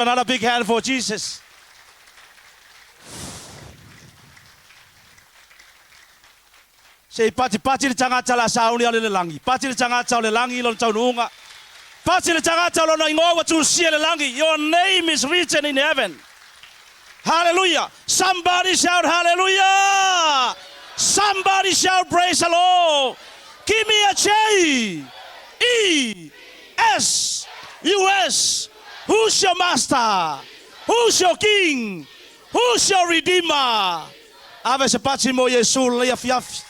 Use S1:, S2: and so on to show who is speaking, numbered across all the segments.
S1: Another big hand for Jesus. Se i patipati le tagata o le a sauni ale i le lagi. Pati le tagata o le lagi i lona taunuuga. Pati le tagata o lona igoa ua tusia i le lagi. Your name is written in heaven. Hallelujah. Somebody shout hallelujah. Somebody shout praise the Lord. Give me a J E S U S. Who's your master? Who's your king? Who's your redeemer? Ave se pati mo Iesu lenei afiafi.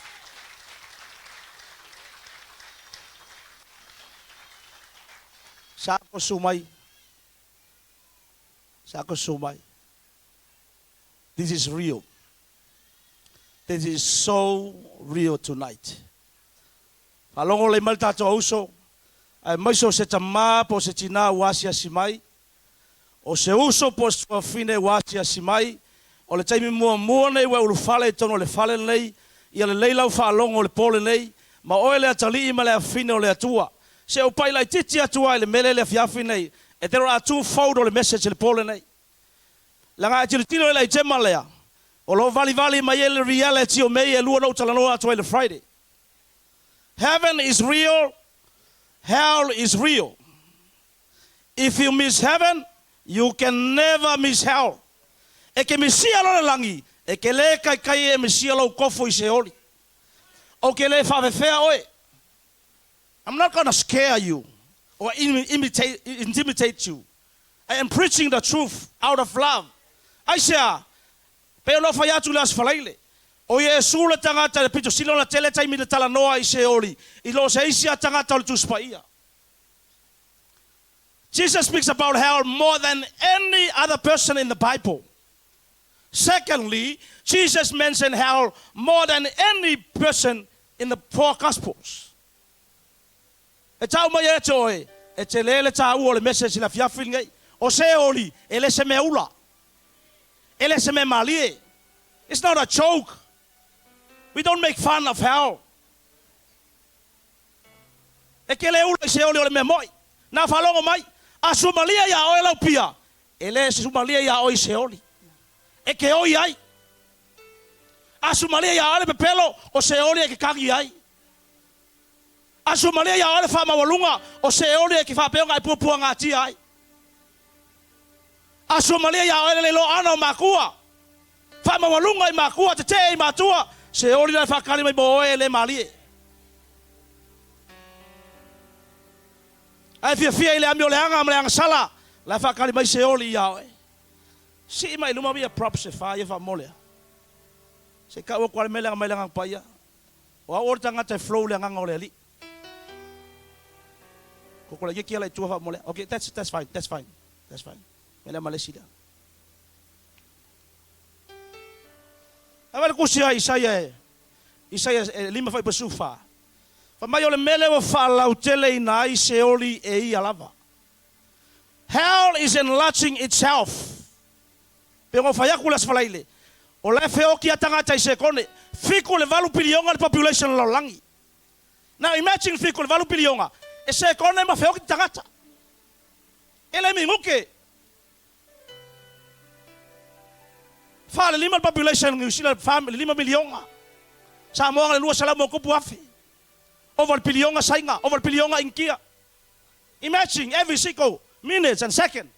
S1: Sa ko su mai. Sa ko su mai. This is real. This is so real tonight. Faalogo lelei mai le tatou auso, aemaise o se tama po o se tina ua asiasi mai, o se uso po o se tuafafine ua asiasi mai, o le taimi muamua lenei ua e ulufale i totonu o le fale lenei, ia lelei lau faalogo i le po lenei, ma oe le atalii ma le afafine o le Atua. Se ou pai laitiiti atu lava i le mele i le afiafi nei, e there are two fold o le message i le po lenei. Leaga a e tilotilo i le aitema lea, o lo o valivali mai ai le reality o mea ia e lua na ou talanoa atu ai i le Friday. Heaven is real, hell is real. If you miss heaven, you can never miss hell. E ke misia loa le lagi, e ke lē kaikai e misia lou kofo i Seoli. Ou ke lē faafefea oe. I'm not gonna scare you or imitate, intimidate you. I am preaching the truth out of love. Aisea? Pei ona ou fai atu i le Aso Faraile, ʻo Iesū le tagata i le pito sili ona tele taimi i le talanoa i Seoli i lo se isi a tagata o le Tusi Paia. Jesus speaks about hell more than any other person in the Bible. Secondly, Jesus mentioned hell more than any person in the four Gospels. E tau mai e te oe, e tele le taua o le message i le afiafi lenei. O Seoli, e le se mea ula. E le se mea malie. It's not a joke. We don't make fun of hell. E ke le ula i Seoli o le mea moʻi. Na faalogo mai, a sumalia iā oe lau pia, e le sumalia iā oe i Seoli. E ke oi ai. A sumalia iā oe le pepelo, o Seoli e ke kagi ai. A sumalia iā oe le faamaualuga o Seoli e ke faapeoga e puapuagatia ai. A suamalia iā oe le leiloa ana o makua, faamaualuga i makua, tetee i matua, Seoli la e faakali mai mo oe e le malie. A e fiafia i le amioleaga ma le agasala, la e faakali mai Seoli iā oe. Sii mai i luma ia props e fa ia faamolea. Se i kau aku a le mea lea mai le Agaga Paia. O au o le tagata e flow le agaga o le Alii. Ko ko la ala i tua faamolea. Okay, that's, that's fine, that's fine, that's fine. Mea lea ma le isi lea. Ae le kusi a Isaia e, Isaia e lima fai pasu fa. Fa mai o le mele ua faalauteleina ai Seoli e ia lava. Hell is enlarging itself. Pe ona fai atu le Aso Faraile, o la e feoti a tagata i sekone, fitu le valu piliona le population o le lalolagi. Now imagine fitu le valu piliona, e sekone ma feoti tagata. E le minute. Fa le lima le population o Niu Sila, fa le lima miliona. Samoa le 200+,000. Ova le piliona Saina, ova le piliona Initia. Imagine every single minutes and second.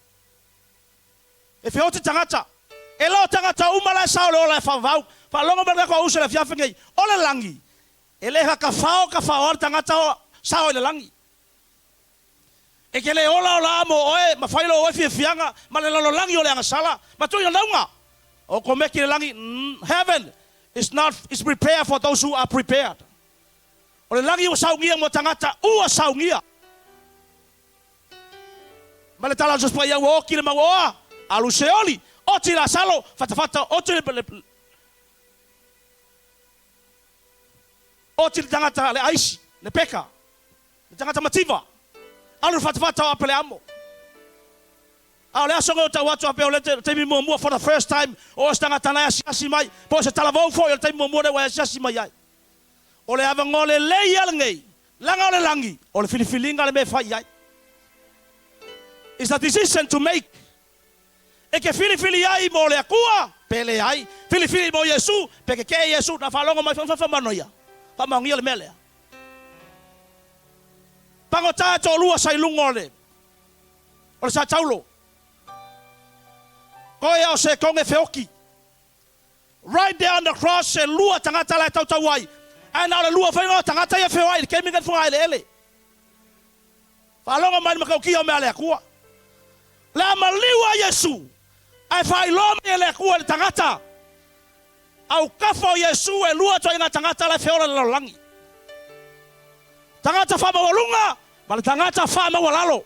S1: E feoti tagata. E lao tagata uma la e sao le ola e faavavau. Faalogo mai le tatou uso i le afiafi nei, o le lagi, e le hakafao kafaoa le tagata o sao i le lagi. E te le ola ola a mo oe ma fai lou oe fiafiaga ma le lalolagi o le agasala ma tuuina lauga o komeki le lagi. Heaven is not is prepared for those who are prepared. O le lagi ua saugia mo tagata ua saugia. Ma le tala o Josefa ia ua oki le mau oa, alu Seoli, oti Lasalo, fatafata oti le, oti le tagata le aisi, le peka, le tagata mativa, alu le fatafata o Apeleamo. A o le aso nei o tau atu a pea o le taimi muamua for the first time o oe se tagata na e asiasi mai, po o se talavou foi o le taimi muamua lea ua e asiasi mai ai. O le avanoa lelei ia lenei, leaga o le lagi, o le filifiliga le mea e fai i ai. It's a decision to make. E ke filifili ai mo le Akua, pe leai. Filifili mo Iesu, pe keke'e Iesu. Na faalogo mai faamanoia, faamaonia le mea lea. Pagota e toalua sa i luga o le o le sa taulo. Koe a o se konge feoki. Right there on the cross e lua tagata la e tautau ai. Ae na o le lua foi o tagata ia feoai i le taimi nei fogaeleele. Faalogo mai le matautia o mea a le Atua. Le a maliu a Iesu, ae faailoa mai e le Atua i le tagata. Aukafa o Iesu e lua ituaiga tagata la e feola i le lalolagi. Tagata faamaualuga ma le tagata faamaualalo.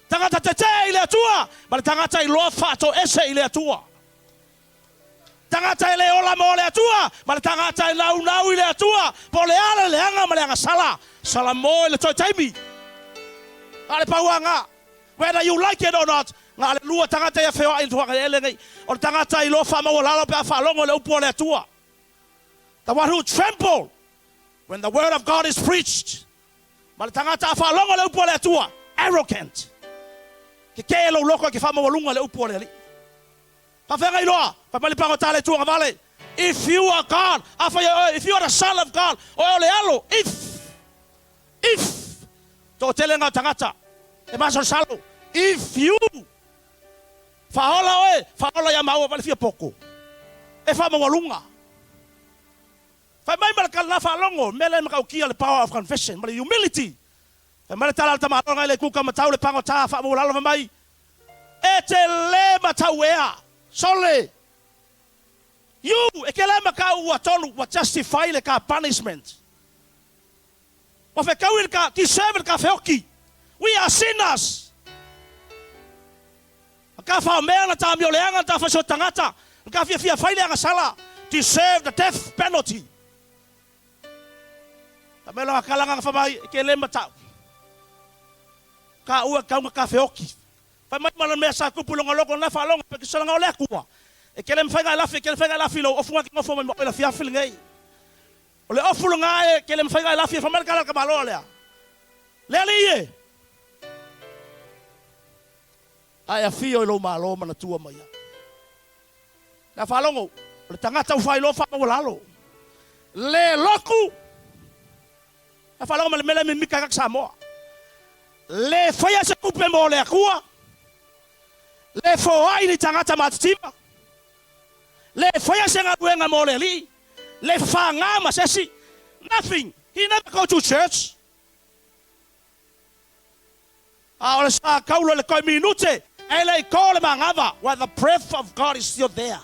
S1: Tagata tetee i le Atua ma le tagata iloa faatoese i le Atua. Tagata e le ola mo le Atua ma le tagata e naunau i le Atua, po o le a le leaga ma le agasala, salamo i le toe taimi. Na o le pau lava Whether you like it or not, na o le lua tagata ia feoai i le tulaga lenei. O le tagata iloa faamaualalo pe a faalogo i le upu a le Atua. The one who tremble when the word of God is preached. Ma le tagata a faalogo i le upu a le Atua, arrogant. Kekē lou loko e ke faamaualuga i le upu a le Alii. Faafeagai loa, fai mai le pagota a le Atua gavale, If you are God, afai e oe, if you are the son of God, oe o le alo, if, if, toatelega o tagata, e masalosalo, if you, faaola oe, faaola ia maua ma le fia poto, e faamaualuga. Fai mai ma le kalana faalogo, mea lea e matautia le power of confession ma le humility. Fai mai le tala a le tamaloga i le kuka matau le pagota faamaualalo fai mai, E te le matau ea, sole! You, e ke le makau ua tonu, ua justify le ka punishment. Ua fekaui le ka, deserve le ka feoki. We are sinners. A ka whaomea na tāmio leanga na tā whaiso tangata, na ka whiawhia whai le agasala, deserve the death penalty. Ka mea longa kalanga nga whamai, e ke le matau. Ka ua kaunga ka feoki. Fai mai ma le mea sa kupu longa loko na whaalonga pe ki salanga o le akua. E ke le mwhainga e lafi, e ke le whainga e lafi lo ofunga ki ngofo mai ma oi la fiafi le ngei. O le ofu longa e ke le mwhainga e lafi e whamai le kala ka maloa lea. Le ali ie. Ae afio i lou malo manatua mai ai. Le faalogo, o le tagata ua faailoa faamaualalo. Le loku, le faalogo ma le mea lea mimika ai Samoa. Le faia se tupe mo le Atua, le foai ni tagata matitiva, le faia se galuega mo le Alii, le fafaga ma se isi, nothing. He never go to church. A o le sa kaula i le koi minute, e le i kō le magava, while the breath of God is still there.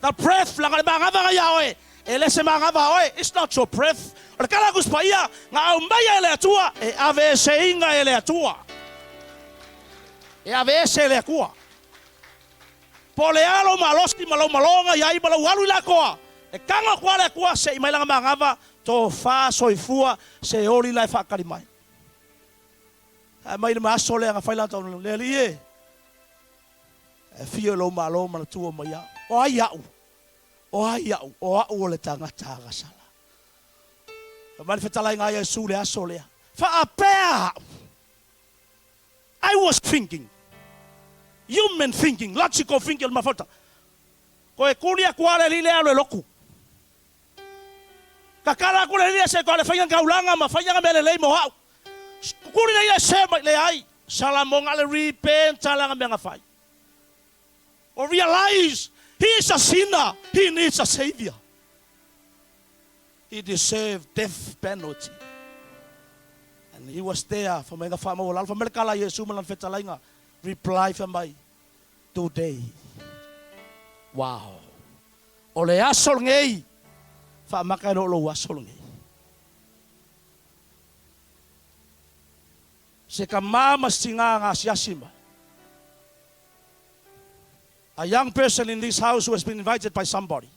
S1: The breath, leaga o le magava nga iā oe, e le se magava a oe, it's not your breath. O le kala Tusi Paia, nga aumaia e le Atua, e aveeseina e le Atua. E aveese e le Atua. Po o le a lou malosi ma lou maloga i ai ma lou alu i le atoa, e kaga atu lava le Atua se i mai lana magava, tofa soifua, se oli la e faatali mai. Ae mai le aso lea na fai latou le Alii e, e afio i lou malo manatua mai au. O ai au? O ai au? O au o le tagata agasala. Fai mai le fetalaiga a Iesu le aso lea, Faapea au. I was thinking, human thinking, logical thinking o le mafaufau, Koe kuli aku lava le Alii lea alu e loku. Kakala aku le lia se koa le faiga gaulaga ma faiga mea lelei mo au. Kukuli le ia se mai leai. Salamoga le repent talaga mea na fai. O realize he is a sinner, he needs a savior. He deserved death penalty. And he was there fai mai na faamaualalo fai mai le kala a Iesu ma lana fetalaiga reply fai mai today. Wow. O le aso lenei, faamaka e loo lou aso lenei. Se tama ma se tina na asiasi mai. A young person in this house who has been invited by somebody.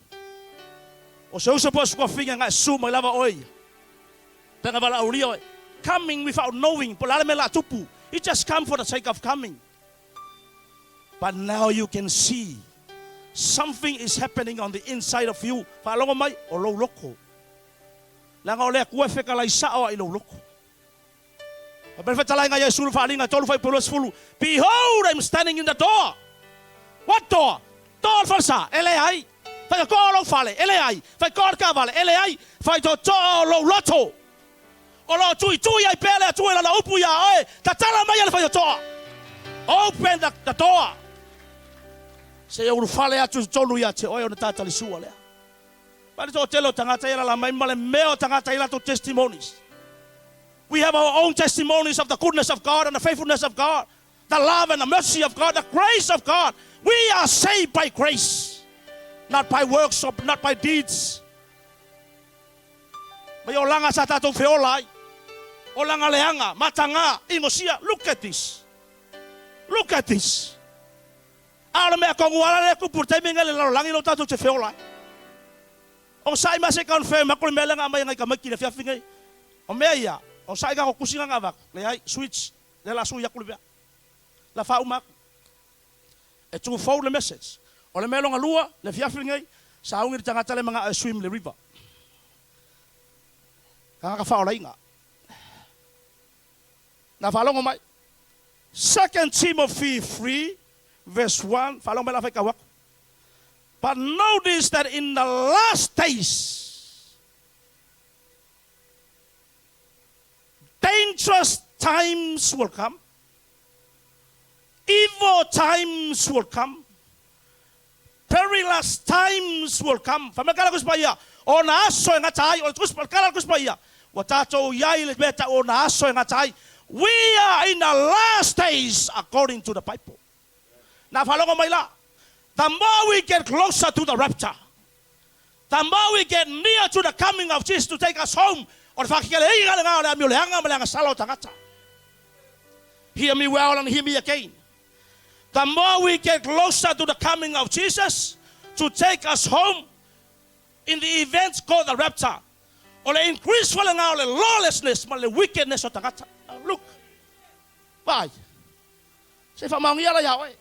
S1: O se uso po o se tuafafine na e susu mai lava oe ia. Pe na valaaulia oe. Coming without knowing po o le a le mea o le a tupu. You just come for the sake of coming. But now you can see something is happening on the inside of you. Faalogo mai, o lou loko. Leaga o le Atua e fetalai sao lava i lou loko. Fai mai le fetalaiga a Iesu i le faaaliga e 3 fuaiupu 20, Behold, I am standing in the door. What door? Toa o le falesa? E leai. Faitotoa o lou fale? E leai. Faitotoa o le taavale? E leai. Faitotoa o lou loto. O lo o tuitui ai pea le Atua i Lana upu iā oe, Tatala maia le faitotoa. Open the door. Seia ulufale atu i totonu ia te oe ona tatalisua lea. Vaai le toatele o tagata ia lala mai ma le mea o tagata i latou testimonies. We have our own testimonies of the goodness of God and the faithfulness of God, the love and the mercy of God, the grace of God. We are saved by grace, not by works or not by deeds. Mai olaga sa tatou feola ai. Olaga leaga, matagā, inosia. Look at this. Look at this. A o le mea tonu lava lea e tupu i le taimi lenei i le lalolagi lea ua tatou te feola ai. Onosai mai se i confirm atu le mea lea na aumai e nai tamaiti i le afiafi nei. O mea ia, onosai tatou tusi na na avatu, leai, switch, lea o le a sui atu le mea. O le a faauma atu. E two fold le message. O le mea lona lua, le afiafi lenei, sauni le tagata lea e manao e swim le river. Tagata faaolaina. Na faalogo mai. Second Timothy 3 verse 1, faalogo mai la faitau atu. But notice that in the last days, dangerous times will come, evil times will come, perilous times will come. Fai mai le tala a le Tusi Paia, o na aso e gata ai, o le Tusi, le tala a le Tusi Paia, ua tatou i ai i le mea e tau o na aso e gata ai. We are in the last days according to the Bible. Na faalogo mai la, the more we get closer to the rapture, the more we get near to the coming of Jesus to take us home, o le faakekeleiga lena o le amio leaga ma le agasala o tagata. Hear me well and hear me again. The more we get closer to the coming of Jesus to take us home in the event called the rapture, o le increase foi lena o le lawlessness ma le wickedness o tagata. Look, vaai, se i faamaonia la iā oe.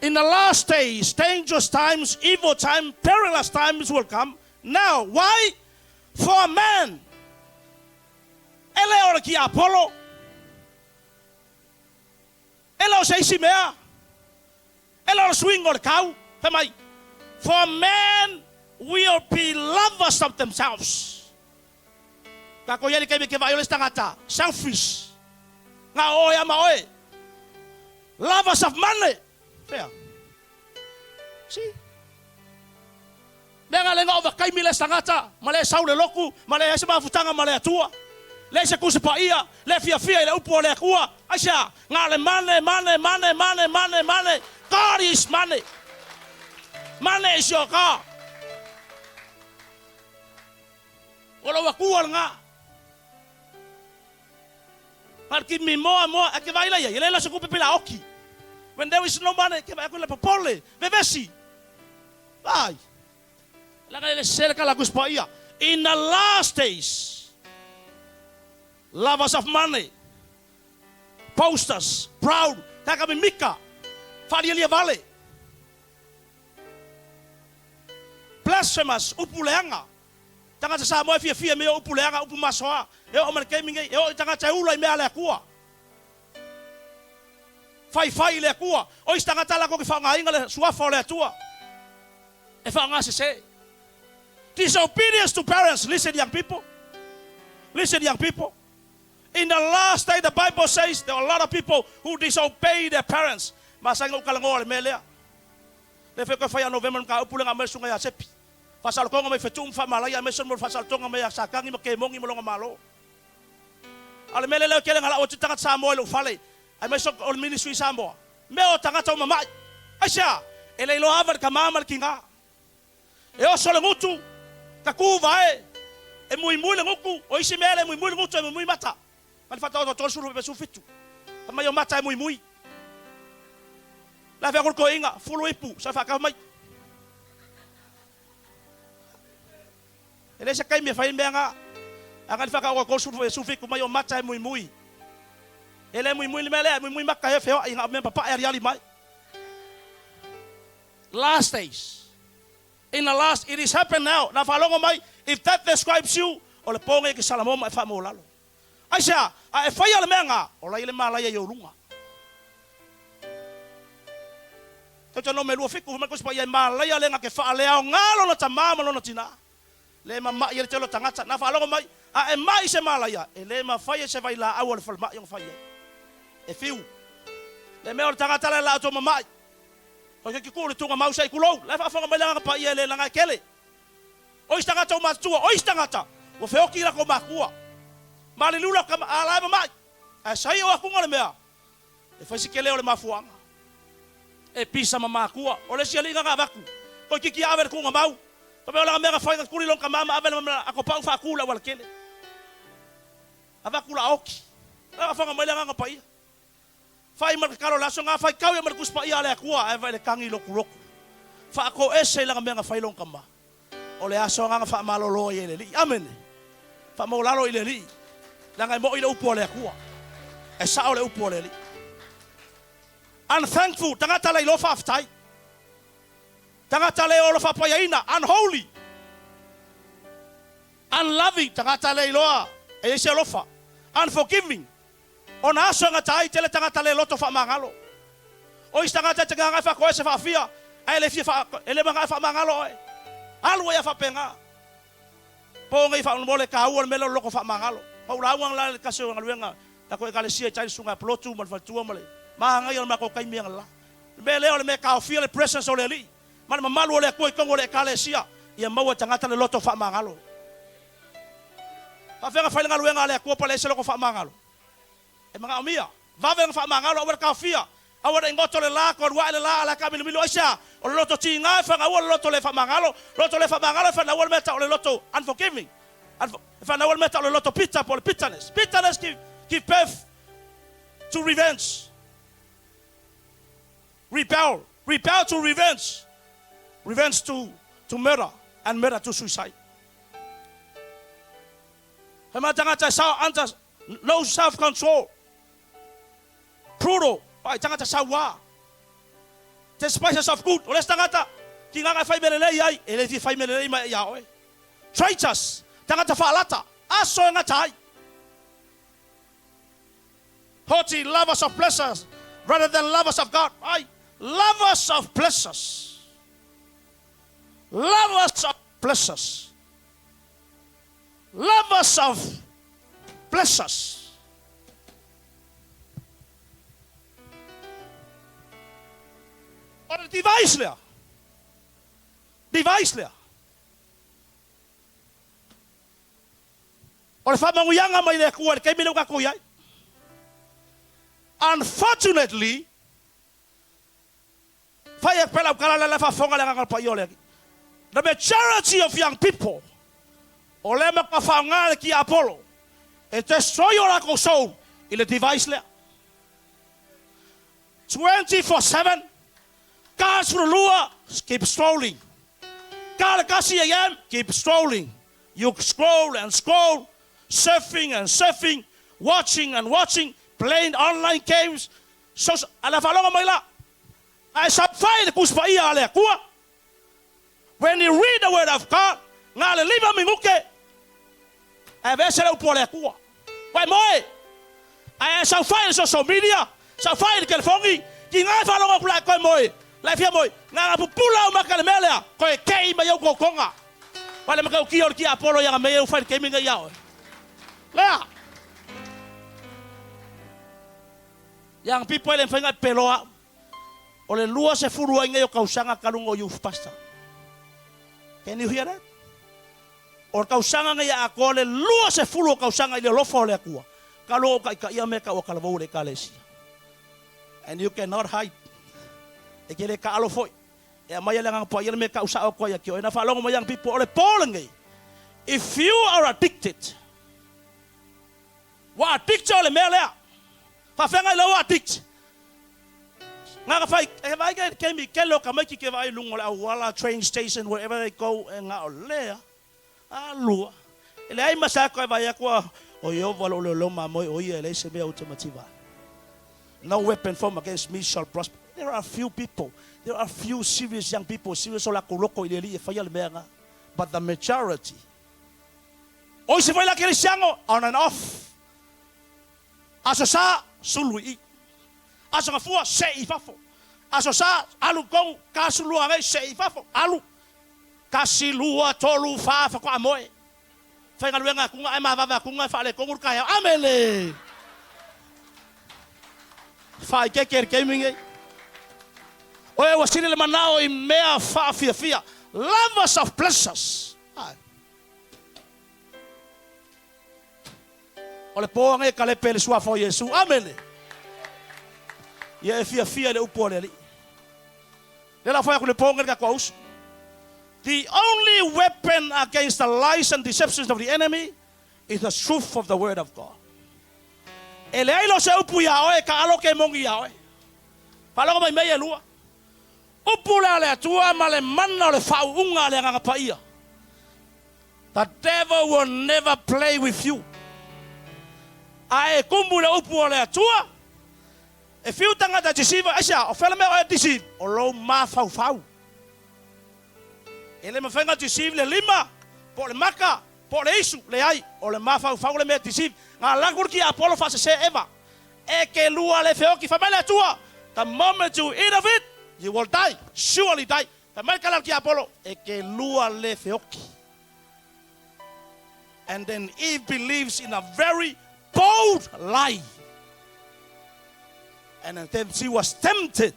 S1: In the last days, dangerous times, evil times, perilous times will come. Now, why? For a man, e le o le tiapolo, e le o se isi mea, e le o le suiga o le tau, fai mai, for man will be lovers of themselves. Tatou i ai i le taimi e te vaai o le isi tagata, selfish, na o oe a ma oe, lovers of money, fea? See? Mea nga le nga ova taimi le isi tagata, ma le sau le lotu, ma le leai se mafutaga ma le Atua, leai se Tusi Paia, le fiafia i le upu o le Atua, aisea? Na o le money, money, money, money, money, money, God is money. Money is your God. O lou Atua lena. But give me more and more. A ke vaai la iai, e leai la se tupe pe la oki. When there is no money, ke vaai aku le popole, vevesi. Vaai. Leaga e le sese le tala a Tusi Paia. In the last days, lovers of money, boasters, proud, tagata mimika, faalialia vale. Blasphemous, upu leaga. Tagata Samoa e fiafia me o upu leaga, upu masoa. E oo mai le taimi nei, e oo i tagata e ula i mea a le Atua. Faifai i le Atua. O isi tagata latou te faaaogaina le suafa o le Atua e faaaoga sese. Disobedience to parents, listen young people, listen young people. In the last day the Bible says there are a lot of people who disobey their parents. Masani ona ou talanoa i le mea lea. Lea foi toe fai ia Novema le mataupu lea na aumai le susuga ia Sepi. Faasalotoga mai Fetu'u ma Faamalaia aemaise mo le faasalotoga mai ia Satani ma Kemoni ma lona malo. A o le mea lea lea tele na la'u atu tagata Samoa i lou fale aemaise o le ministry i Samoa. Mea o tagata ua mama'i. Aisea? E le iloa ava le tama ma le tina. E oso le gutu, tatu vae, e muimui le gutu, o isi mea e le muimui le gutu e muimui mata. Ma le faataoto 37. Fai mai o mata e muimui. La fai atu le toeaina, fulu ipu, sa faatau mai. E leai se taimi e fai ai mea na. A na le faataoto 37 mai o mata e muimui. E le muimui le mea lea, e muimui mata e feoai na o mea papae aliali mai. Last days. In the last, it is happen now. Na faalogo mai, if that describes you, o le po nei e te salamo ma e faamaualalo. Aisea? A e faia le mea nga, ola ai le malaia i ou luga. Tauta me 27 fai mai le Tusi Paia e malaia le ga ke faaleaoga lona tamā ma lona tinā. Le mama'i ai le tele o tagata. Na faalogo mai, a e ma'i se malaia, e le mafai e se vailaau a le falemai ona fai ai. E fiu. Le mea o le tagata la e la outou mama'i. Ko ke kikuu le tuga mau se i kulou. La e faafofoga mai le agaga paia e le laga e kele. O isi tagata ua matutua, o isi tagata ua feoki i latou matua. Maliliu la kama, a la e mama'i. Ae sai o akuga le mea, e fai si kele o le mafuaaga. E pisa ma matua. O le isi alii na avatu, toeitiiti ave le tuuga mau. Fai mai o lana mea na fai na tuli lona tama ma ave le atopau faatu le auala tele. Avatu la oti. La faafofoga mai le agaga paia. Fai ma le tatalo i le aso na, faitau ia ma le Tusi Paia a le Atua, ae vaai le tagi lotulotu. Faatoese i lana mea na fai lona tama. O le aso agaga faamalolo ai e le Alii. Amene. Faamaulalo i le Alii, leaga e mo'i le upu a le Atua. E sao le upu a le Alii. Unthankful, tagata le iloa faafetai. Tagata le ola faapaiaina, unholy. Unloving, tagata le iloa e i ai se alofa. Unforgiving, Ona aso e gata ai tele tagata le loto faamagalo. O isi tagata e te gagae faatoese faafia, ae le fia faa, e le magae faamagalo oe. Alu ai a faapena. Po nei faamolemole taua le mea lea o le loto faamagalo. Ma ou lauga la le tasi o galuega tatou ekalesia i tai le susuga ia Pulotu ma le faletua ma le magaia o le matou taimi analeila. Le mea lea o le mea e taofia le presence o le Alii ma le mamalu o le Atua i totonu o le ekalesia ia maua e tagata le loto faamagalo. Faafefea ona fai le galuega a le Atua pa le ese loto faamagalo? E manaomia. Vave ona faamagalo, aua le taofia. Aua ne i goto le la, toalu ae le la, a la e taamilomilo. Aisea? O le loto tiga e fanaua le loto le faamagalo, loto le faamagalo e fanaua le mea tau o le loto unforgiving, e fanaua le mea tau o le loto bitter po o le bitterness. Bitterness give, give birth to revenge. Rebel, rebel to revenge, revenge to, to murder, and murder to suicide. He mea tangata e sao under no self control. Brutal, pai tangata sauā. Despises of good, o le isi tangata, ki ngā whai mea lelei ai, e le fia whai mea lelei mai ia oe. Traitors, tangata whaalata, aso e ngata ai. Haughty, lovers of pleasures rather than lovers of God. Ai, lovers of pleasures. Lovers of pleasures. Lovers of pleasures. O le device lea. Device lea. O le faamanuiaga mai le Atua i le taimi lea ua tatou i ai. Unfortunately, fai atu pea lau tala lea la e faafofoga le agaga o le paia o le Alii. The majority of young people, o lea matua faaaoga le tiapolo e destroy o latou soul i le device lea. 24/7, 42, keep scrolling. Ka le 1 AM, keep scrolling. You scroll and scroll, surfing and surfing, watching and watching, playing online games, social, a le faalogo mai la. Ae saofai le Tusi Paia a le Atua. When you read the word of God, na le 5 minute, ae aveese le upu a le Atua. Ua e moe. Ae ae saofai i le social media, saofai i le telefoni, tiga e faalogo atu la e toe moe, la e fia moe, na ona pupula au maka i le mea lea, toe kei mai ou totoga. Ua le matautia o le tiapolo i ana mea ia ua fai i le taimi nei ia oe. Lea. Young people e le mafai ona e peloa au. O le 20 ai nei o tausaga talu ona ou youth pastor. Can you hear that? O le tausaga nei a atoa le 20 o tausaga i le alofa o le Atua, talu ona ou taitaia mea tau o talavou o le Ekalesia. And you cannot hide. E te le taalo foi. E aumai e le Agaga Paia le mea e tau sao atu ai ia te oe. Na faalogo mai young people, o le po lenei, if you are addicted, ua addict o le mea lea. Faafeagai la ua addict. Na ka fai, e vaai ke taimi tele o tamaiti ke vaai i luga o le auala, train station, wherever they go, e na o lea, a lua. E leai ma se aka e vaai atu a, o Ieova lou leoleo mamoe, o ia e leai se mea ou te mativa ai. No weapon formed against me shall prosper. There are few people, there are few serious young people, serious o latou loko i le Alii e faia le mea na. But the majority, o isi foi la kerisiano, on and off. Aso Sa, sulu i i. Aso Gafua, se'i i fafo. Aso Sa, alu i totonu, 12 nei, se'i i fafo, alu. Tasi, lua, tolu, fa, faatoa moe. Faigaluega atuga ae mavave atuga e faaletonu le taeao. Amene! Faaikeke le taimi nei. Oe ua sili le manao i mea faafiafia. Lovers of pleasures. Ae. O le po nei e kalepe le suafa o Iesu. Amene! Ia e fiafia i le upu a le Alii. Lea la fai atu le po nei le tatou auso. The only weapon against the lies and deceptions of the enemy is the truth of the word of God. E leai loa se upu iā oe e taalo ke moni iā oe. Faalogo mai mea ia e lua. Upu le a le Atua ma le mana o le faauuga a le Agaga Paia. The devil will never play with you. A e kumu i le upu a le Atua, e fiu tagata e deceive, aisea, o fea le mea o e deceive? O lou mafaufau. E le mafai ona deceive le lima, po o le maka, po o le isu, leai, o le mafaufau le mea e deceive. Na alu atu le tiapolo faasese Eva, E ke lua le feoki, fai mai le Atua, The moment you eat of it, you will die, surely die. Fai mai le tala a le tiapolo, E ke lua le feoki. And then Eve believes in a very bold lie. And then she was tempted.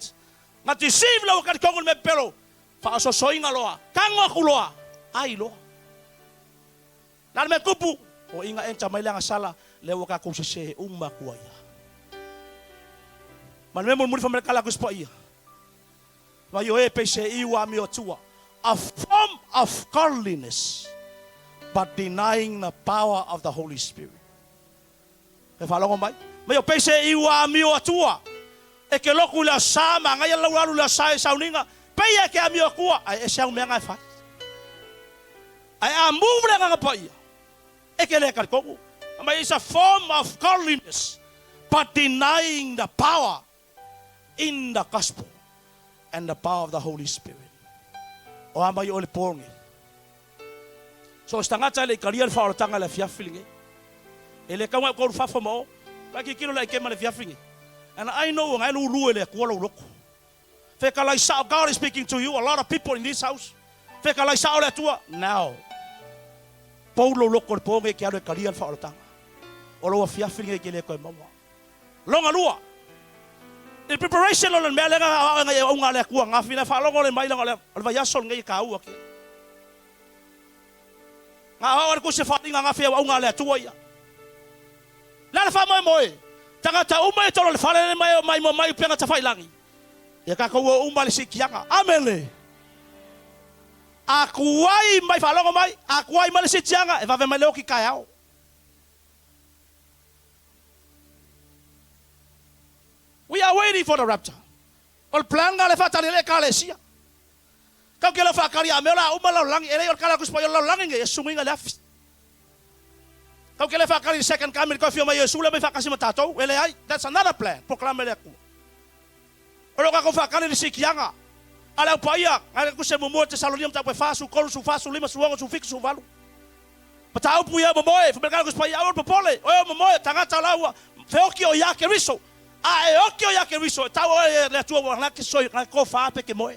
S1: Na deceive le ua talitonu i le mea pepelo, faaososoina loa, tago atu loa, ai loa. Na le mea tupu, o ina enta mai le agasala, lea ua tatou sese uma atu ai lava. Ma le mea mulimuli fai mai le tala atu i si paia, Mai o e pei se iu amio atua, a form of godliness, but denying the power of the Holy Spirit. E faalogo mai? Mai o pei se iu amio atua, e ke loku i le aso Sa, manaia le lau alu i le aso Sa i sauniga, pei e ke amio atua, ae ese au mea na e fai. Ae a move le Agaga Paia, e ke le talitonu. Fai mai, It's a form of godliness, but denying the power in the gospel and the power of the Holy Spirit. O a mai oe le po lenei. So o se tagata e le i talia le faaolataga i le afiafi lenei. E le tau gae kou fafo ma o. Vai kikilo le aikema le afiafi lenei. And I know ua gae lulu e le Atua lou loto. Fetalai sao, God is speaking to you, a lot of people in this house. Fetalai sao le Atua, now. Pou lou loto i le po lenei e te alu e talia le faaolataga. O lou afiafi lenei e te le toe maua. Longa lua. In preparation o le mea lea na aoaoga i auaunga a le Atua angafi na faalogo le mai leaga o le vaiaso lenei e taua tele. Na aoao e le Tusi Faaaliga angafi auaunga a le Atua ia. Le a le faamoemoe? Tagata uma ia tolo le fale le mai o mai mo mai upega tafailangi. Ia tatou o uma le siitiaga. Amene. A tuai mai faalogo mai, a tuai mai le siitiaga e vave mai le oki taeao. We are waiting for the rapture. O le plan lena le faatali ai le Ekalesia. Kau ke lau faatali a mea o le a uma le lalolagi, e leai o le tala a Tusi Paia o le lalolagi nei e susuga i le afi. Kau ke le faatali i le second coming le toe afio mai o Iesu lea mai faatasi ma tatou, e leai. That's another plan, polokalame a le Atua. O lo o tatou faatali i le siitiaga a le Au Paia, nai le Tusi muamua i Tesalonia mataupu e 4, 13, 14, 15, 16, 17, 18. Mataupu ia momoe, fai mai le tala a le Tusi Paia, aua le popole, o e o momoe, tagata o la ua feoki o ia Keriso. A e oki o ia Keriso, e tau oe e le Atua ua na ke soi, na ke kofa pe ke moe.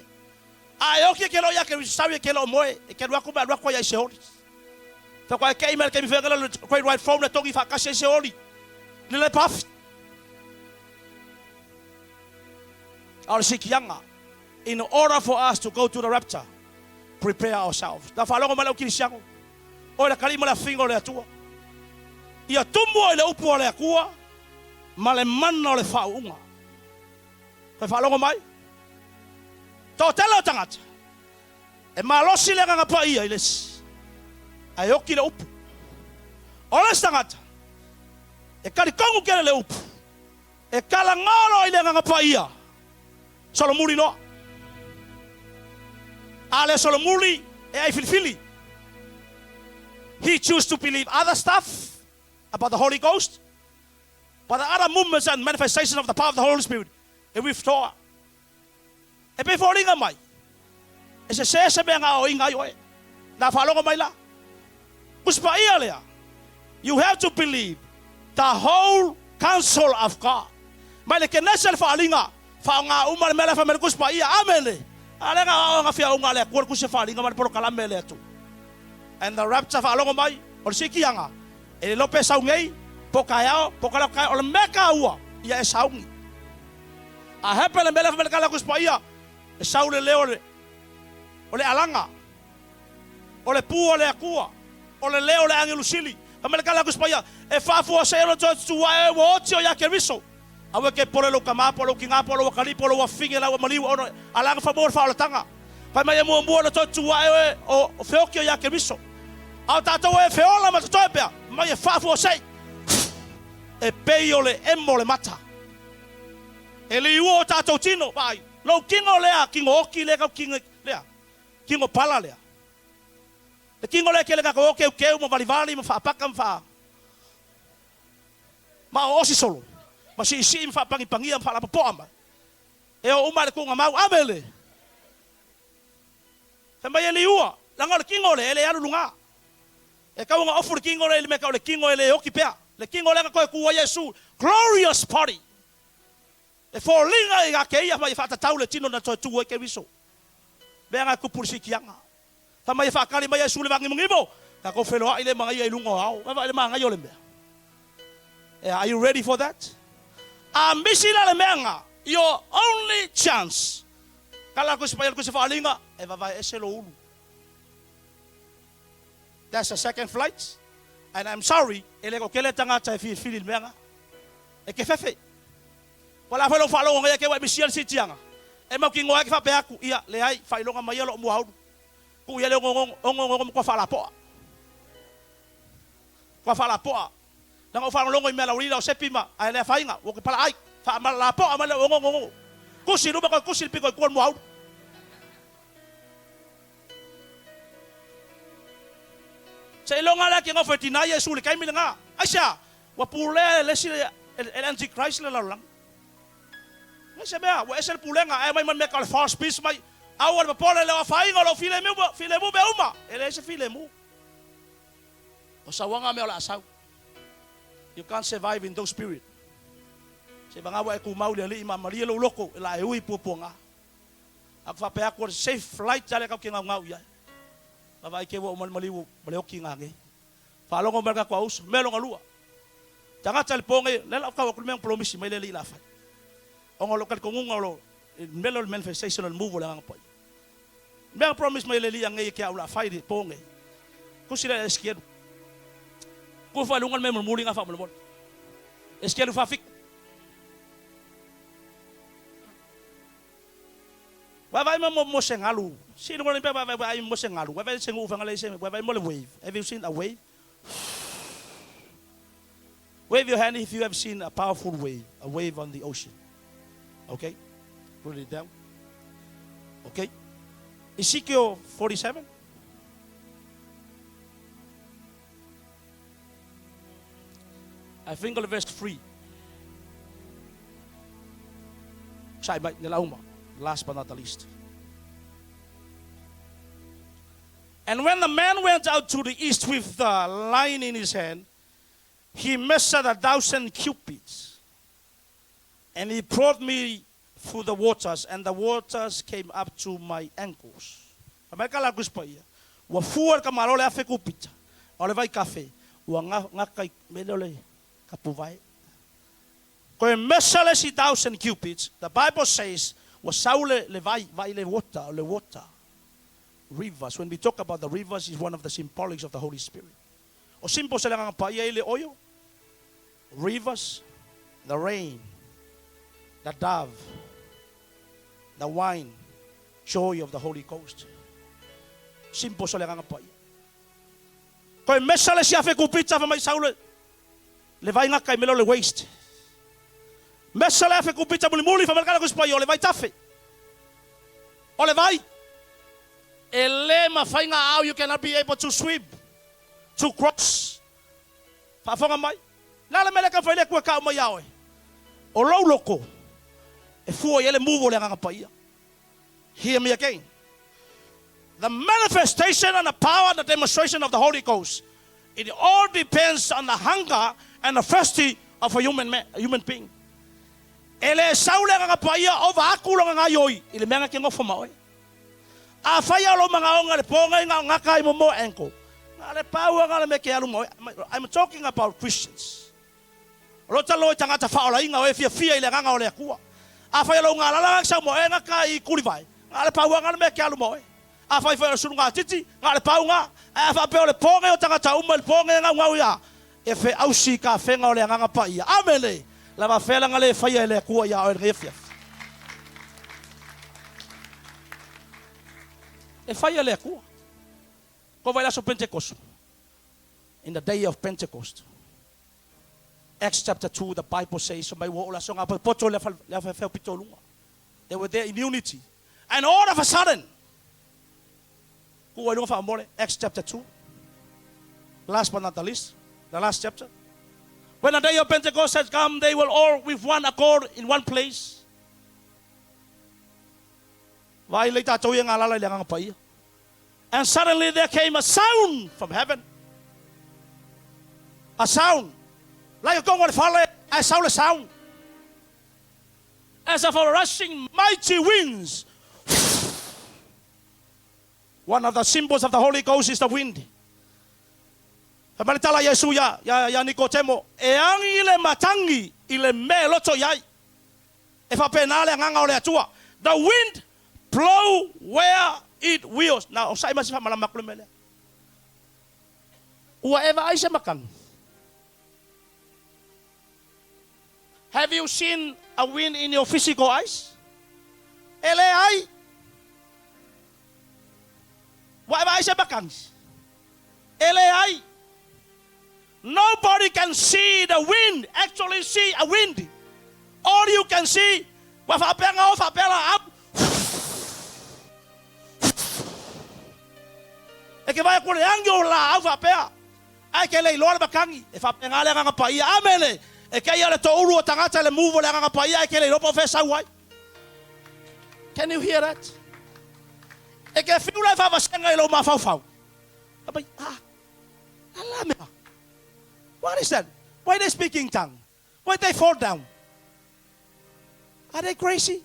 S1: A e oki e ke lo ia Keriso, sau ia ke lo moe, e ke alu aku me alu aku ai ai Seoli. Fai koa e kei mai le taimi whea le Great White Throne e tongi whaakasi ai Seoli. Le le pafi. A o le sikianga, in order for us to go to the rapture, prepare ourselves. Na whaalogo mai lau kirisiano, oe la kalima le afinga o le Atua. Ia tumu o i le upu o le Atua, ma le mana o le whaauunga. Koe whaalogo mai? Toatele o tagata. E malosi le Agaga Paia i le isi, ae oki le upu. O le isi tagata, e talitonu tele le upu, e talanoa loa i le Agaga Paia, solomuli loa. A le solomuli, e ai filifili. He choose to believe other stuff about the Holy Ghost, but the other movements and manifestations of the power of the Holy Spirit, e withdraw. E pei foliga mai, e sesē se mea na aoaina ai oe. Na faalogo mai la. Tusi Paia lea, You have to believe the whole. Counsel of God. Mai le Kenese le faaaliga, faaaoga uma le mea la e fai mai le Tusi Paia. Amene! A lea na aoga fiauga a le Atua le Tusi Faaaliga ma le polokalame a le Atua. And the rapture faalogo mai, o le siitiaga, e le iloa pe sau nei, po o taeao, po o talaatu taeao, o le mea taua, ia e sauni. A happen le mea lea fai mai le tala a le Tusi Paia, e sau le leo o le alaga, o le pū a le Atua, o le leo o le agelu sili. Fai mai le tala a le Tusi Paia, e faafuasei ona toe tutū ae oe ua oti o ia Keriso. Aua e te pole lou tama po o lou tinā po o lou atalii po o lou afafine la ua maliu ona alaga faamoa le faaolataga. Fai mai e muamua ona toe tutū ae oe o feoti o ia Keriso. A o tatou e feola ma totoe pea, mai e faafuasei e pei o le emo o le mata. E liua o tatou tino, vaai, lou tino lea, tino oti lea, tau lea. Tino pala lea. Le tino lea kele kako o keukeu ma valivali ma faapaka ma faa ma oosi solo ma siisii ma faapagipagia ma faalapopoa ma e o uma le tuuga mau. Ame le fai mai e liua laga o le tino lea e le alu luga. E tau ona ofu le tino lea i le mea tau o le tino e le oti pea. Le tino lea na toe tu ai Iesu, glorious body. E foliga ia te ia mai e faatatau le tino na toe tu ai Keriso. Mea na tupu i le siitiaga. Fai mai e faatali mai Iesu i le vāgimogimo, tatou feloai le ma ia i luga o ao. Vaai le manaia o le mea. Yeah, are you ready for that? A misi la le mea na, your only chance. Kala ko se pai ko se whaalinga, e vavae ese lo ulu. That's the second flight. And I'm sorry, e le ko kele tangata e whiwhiri le mea na. E ke fefe. Ua la foi lou faalogo nei e keu ai misia le siitiaga. E mautinoa ai ke faapea atu, ia, leai, faailoga mai ia loo muaulu. Tuu ia le onoono matua faalapoa. Matua faalapoa. Leaga ou faalogologo i mea laulila o sepi ma, ae le afaina, ua ke palaai. Faamalapoa mai le onoono. Tusi i luma toe tusi i le pito i tua le muaulu. Seiloga lea ke nofo e tina Iesu i le taimi lena. Aisea? Ua pulea e le isi e le antichrist le lalolagi. Leai se mea, ua ese le pulega, ae aumai ma le mea tau le false peace mai. Aua le popole le afaina o lou filemu, filemu mea uma. E leai se filemu. O sauaga mea o le a sau. You can't survive in those spirit. Se vagā ua e tumau i le Alii ma malie lou loko e la e ui puapuaga. A ku faapea atu o le safe flight lea kau ke gaugau i ai. Vaavaai ke ua uma le maliu ma le oki ngā nei. Faalogo mai le tatou auso, mea lona lua. Tagata i le po nei, lea la tau atu le mea na polomisi mai le alii la fai. Ona o lou talitonuga o lo, mea lea o le manifestation o le move o le Agaga Paia. Mea na promise mai le alii anei e ke au la fai i le po nei. Tusi lea Esikielu. Kufa i luga le mea mulimuli nga faamolemole. Esikielu 47. Vaavaai mai mo se galu. Si luga le vaavaai vaai mo se galu. Vaavaai se nuu fanga le se vaavaai mo le wave. Have you seen a wave? Wave your hand if you have seen a powerful wave, a wave on the ocean. Okay? Put it down. Okay? Ezekiel 47. I think on verse 3. Sai mai le lauma. Last but not the least. And when the man went out to the east with the line in his hand, he measured 1,000 cubits. And he brought me through the waters, and the waters came up to my ankles. Fai mai ka la Tusi Paia, ua fua le tamaloa le afe kupita, a o le vaitafe, ua gata i mea lea o le tapuvae. Koe mesa le isi 1,000 cubits, the Bible says, ua sau le, le vai, vai le water, o le water. Rivers, when we talk about the rivers, is one of the symbolics of the Holy Spirit. O symbols e le Agaga Paia i le oio, rivers, the rain, the dove, the wine, joy of the Holy Ghost. Symbols o le Agaga Paia. Koe mesa le isi afe kupita fa mai sau le, le vai gata i mea lea o le waist. Mesa le afe kupita mulimuli fa mai le kala Tusi Paia o le vaitafe. O le vai. E le mafai ngā ao, you cannot be able to swim, to cross. Faafofoga mai, le a le mea lea e taumafai le Atua e kau mai iā oe? O lou loko e fua i ai le move o le Agaga Paia. Hear me again. The manifestation and the power and the demonstration of the Holy Ghost, it all depends on the hunger and the thirsty Of a human man, a human being. E le sau le Agaga Paia ova aku lona gaioi i le mea na ke nofo ma oe. Afai o lou magaoga i le po nei na o gata ai momoe ankle, na o le pau lava na o le mea ke alu ma oe. I'm talking about Christians. O lo talo i tagata faaolaina o e fiafia i le Agaga o le Atua. Afai o lou galala na ke sau ma oe gata i Tulivae, na o le pau lava na o le mea ke alu ma oe. Afai foi o le sulugatiti, na o le pau na. Ae a faapea o le po nei o tagata uma i le po nei e naunau ia e feausi i tafega o le Agaga Paia. Amene! Lava fea lana le faia e le Atua ia oe i lenei afiafi? E faia e le Atua. Ko vai le aso Pentekoso. In the day of Pentecost. Acts chapter 2, the Bible says, mai ua oo le aso nga poto le afeafea pito lunga. They were there in unity. And all of a sudden, ku ai lunga whaamole, Acts chapter 2. Last but not the least, the last chapter. When the day of Pentecost had come, they were all with one accord in one place. Vai lei tātou ia ngā lala i le Agaga Paia. And suddenly there came a sound from heaven. A sound. Like a gong o le fale, ae sau le sound. As of a rushing mighty winds. One of the symbols of the Holy Ghost is the wind. Fai mai le tala a Iesu ia, ia, ia Nikotemo, e agi le matangi i le mea e loto i ai. E faapena le agaga o le Atua. The wind blow where it wills. Na onosai mai se faamalama aku le mea lea. Ua e vaai se makani? Have you seen a wind in your physical eyes? E leai. Ua e vaai se makani? E leai. Nobody can see the wind, actually see a wind. All you can see, ua faapea na o faapea la au. E ke vaai aku le agi o laau faapea. Ae ke le iloa le makani. E faapena le Agaga Paia. Amene! E kei a le toulu o tagata i le move o le Agaga Paia ae ke le iloa po o fea e sau ai. Can you hear that? E ke fiu la e faavasega i lou mafaufau. Mai, ah, ala mea. What is that? Why they speaking tongue? Why they fall down? Are they crazy?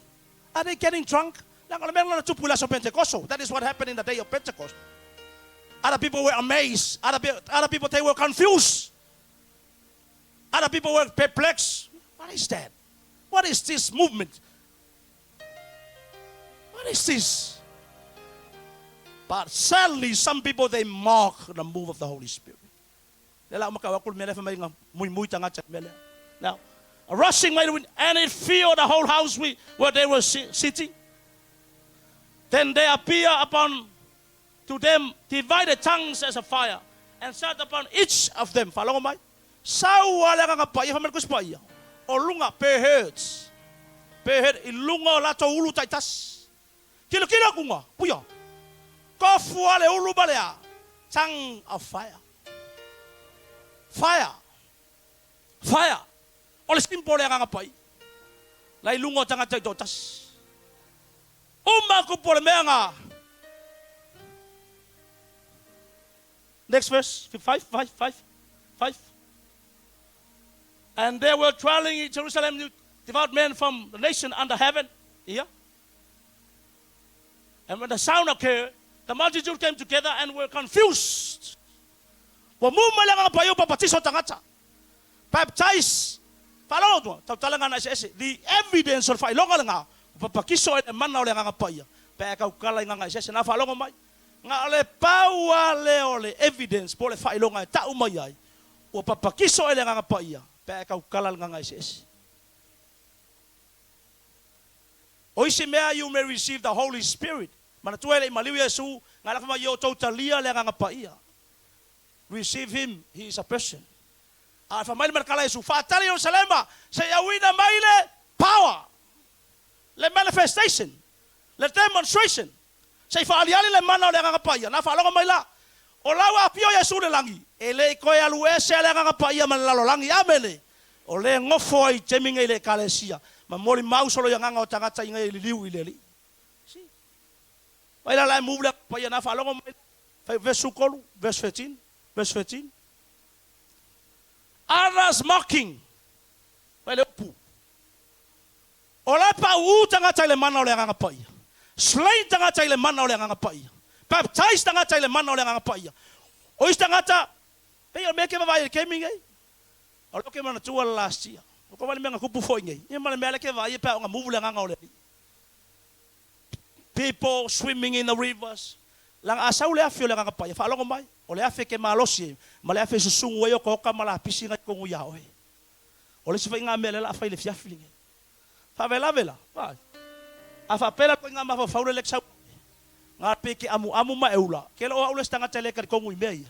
S1: Are they getting drunk? Leaga o le mea lena na tupu i le aso Pentekoso. That is what happened in the day of Pentecost. Other people were amazed. Other, other people, they were confused. Other people were perplexed. What is that? What is this movement? What is this? But sadly, some people, they mock the move of the Holy Spirit. Now, a rushing mighty wind, and it filled the whole house where they were sitting. Then there appeared upon to them divided tongues as a fire, and sat upon each of them. Faalogo mai. Sau a le Agaga Paia, fai mai le Tusi Paia, o luga, per heads, per head, i luga o latou ulu taitasi. Tilotilo akuga, puia, tofu a le ulu ma le a, tongue of fire. Fire. Fire. O le simple le Agaga Paia. La i luga o tagata i toatasi. Uma kupu o le mea nga. Next verse, 5, 5, 5, 5. And there were dwelling in Jerusalem devout men from the nation under heaven. Yeah. And when the sound occurred, the multitude came together and were confused. Ua mu mai le Agaga Paia o papatiso tagata. Baptize. Faalogo atu, tautala ngana eseese. The evidence o le faailoga lena, ua papatiso e le mana o le Agaga Paia, pe a e tautala i ngana eseese. Na faalogo mai. Na o le pau lava lea o le evidence po o le faailoga e tau mai ai, ua papatiso e le Agaga Paia pe a e tautala i le gaga eseese. O isi mea you may receive the Holy Spirit. Manatua e le i maliu Iesu, na lafo mai ia outou talia le Agaga Paia. Receive him, he is a person. A fai mai le malakala Iesu, faatali Ierusalema, se i auina mai le power, le manifestation, le demonstration. Se i faaaliali le mana o le Agaga Paia. Na faalogo mai la, o lau afio Iesu i le lagi, e le i toe alu ese a le Agaga Paia ma le lalolagi. Amene! O lea e nofo ai i taimi nei i le Ekalesia, ma molimau solo i agaga o tagata ina ia liliu i le Alii. See? Vai la la e move le Agaga Paia, na faalogo mai la. Fai, verse 13, verse 13, verse 13. Others mocking. Fai le upu. O la e pauu tagata i le mana o le Agaga Paia. Slain tagata i le mana o le Agaga Paia. Baptize tagata i le mana o le Agaga Paia. O isi tagata, pei o le mea ke vavaai i le kemi nei. O lea ou ke manatua le last year. O ko le mea na tupu foi nei. Ia ma le mea lea ke vaai pe a o na move le agaga o le Alii. People swimming in the rivers. Leaga a sau le afi o le Agaga Paia, faalogo mai, o le afi e ke malosi ai, ma le afi e susugu ai otaota ma lapisi na i totonu ia oe. O le isi faiga mea lea o le a fai i le fiafi lenei. Faavelave la, vaai. A faapea la le ituaiga mafaufau lea ke sau na pei ke amuamu ma e ula, ke le o au le isi tagata e le talitonu i mea ia.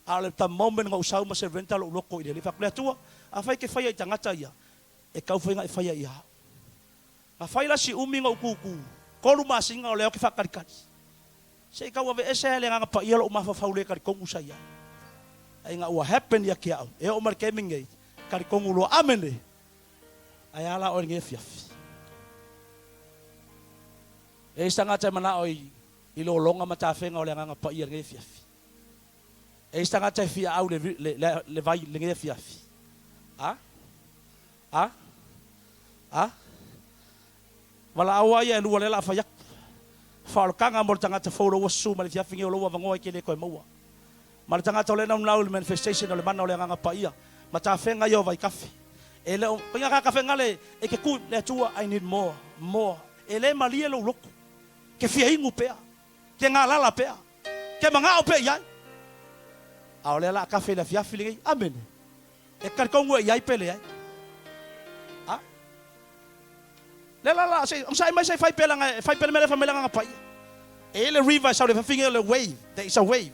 S1: A o le the moment na ou sau ma surrender lou loto i le Alii, fai atu, Le Atua, afai e te faia i tagata ia, e tau fai na e faia ia au. Na fai la si umi na ou tutu, tolu masina o lea ou te faatalitali. Se i tau aveese ae le Agaga Paia lou mafaufau le talitonu sa i ai. Ae ina ua happen ia ki au, e oo mai le taimi lenei, talitonu loa, Amene! Ae a la oe i lenei afiafi? E i ai se tagata e manao i lologa ma tafega o le Agaga Paia i lenei afiafi? E i ai se tagata e fia au le, le, le, le vai i lenei afiafi? A? A? A? Valaau a ia e lua lea la a fai atu. Faaolataga mo le tagata fou lo ua susu mai le fiafi nei o lou avanoa e te le toe maua. Ma le tagata o lea e naunau i le manifestation o le mana o le Agaga Paia ma tafega ia o vaitafe. E le o, inga ka tafega le, e te tu le Atua, I need more, more. E le malie lou loto. Ke fia inu pea. Ke galala pea. Ke manao pea i ai. A o lea la a kafe i le afiafi lenei. Amene. E talitonu e i ai pe leai. A? Le la la, se, onosai mai se i fai pea leaga e fai pea le mea lea fai mai le Agaga Paia. E i ai le river e sau le fafine o le wave, there is a wave.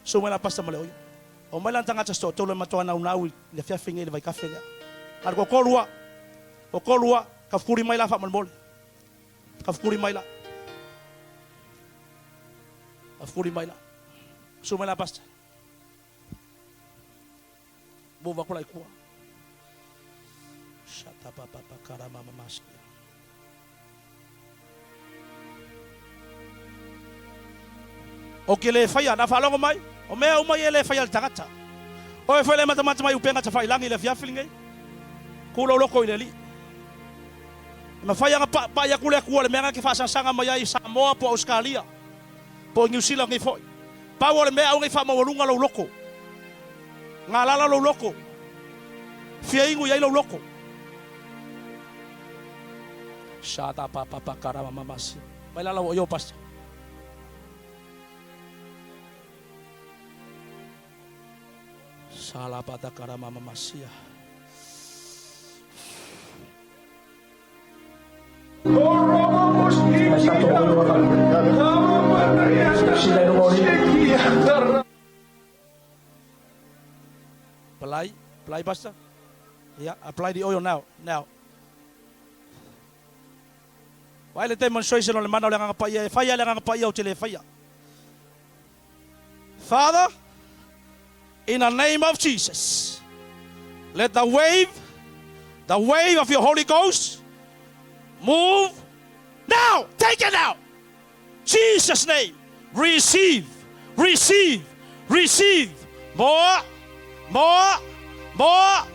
S1: Susu mai la Pastor ma le oia. Omai lana tagata se toatolu e matua naunau i le afiafi nei i le vaikafe lea. A le toatolu a, toatolu a, tafukuli mai la faamolemole. Tafukuli mai la. Tafukuli mai la. Susu mai la Pastor. Move aku la i tua. Shata pa pa pa kara mama maskia. O ke le whaia, nā whaalogo mai, o mea uma i e le whaia le tagata. O e whai le matamata mai upenga ta whailangi le fiafi lenei. Ku lou loko i le Alii. E mafai ona pa'i atu le Atua le mea na ke faasasaga mai ai i Samoa po o Ausekalia po o Niu Sila nei foi. Pau o le mea aua nei faamaualuga lou loko. Galala lou loko. Fia inu i ai lou loko. Shada pa pa pa karama mama sia. Mai lala o yo pastor. Sala pa ta karama mama sia. Apply, apply, Pastor. Yeah, apply the oil now, now. Vaai le demonstration o le mana o le Agaga Paia e fai ai le Agaga Paia ou te le faia. Father, in the name of Jesus, let the wave, the wave of your Holy Ghost move now. Take it now. Jesus' name. Receive, receive, receive. More, more, more,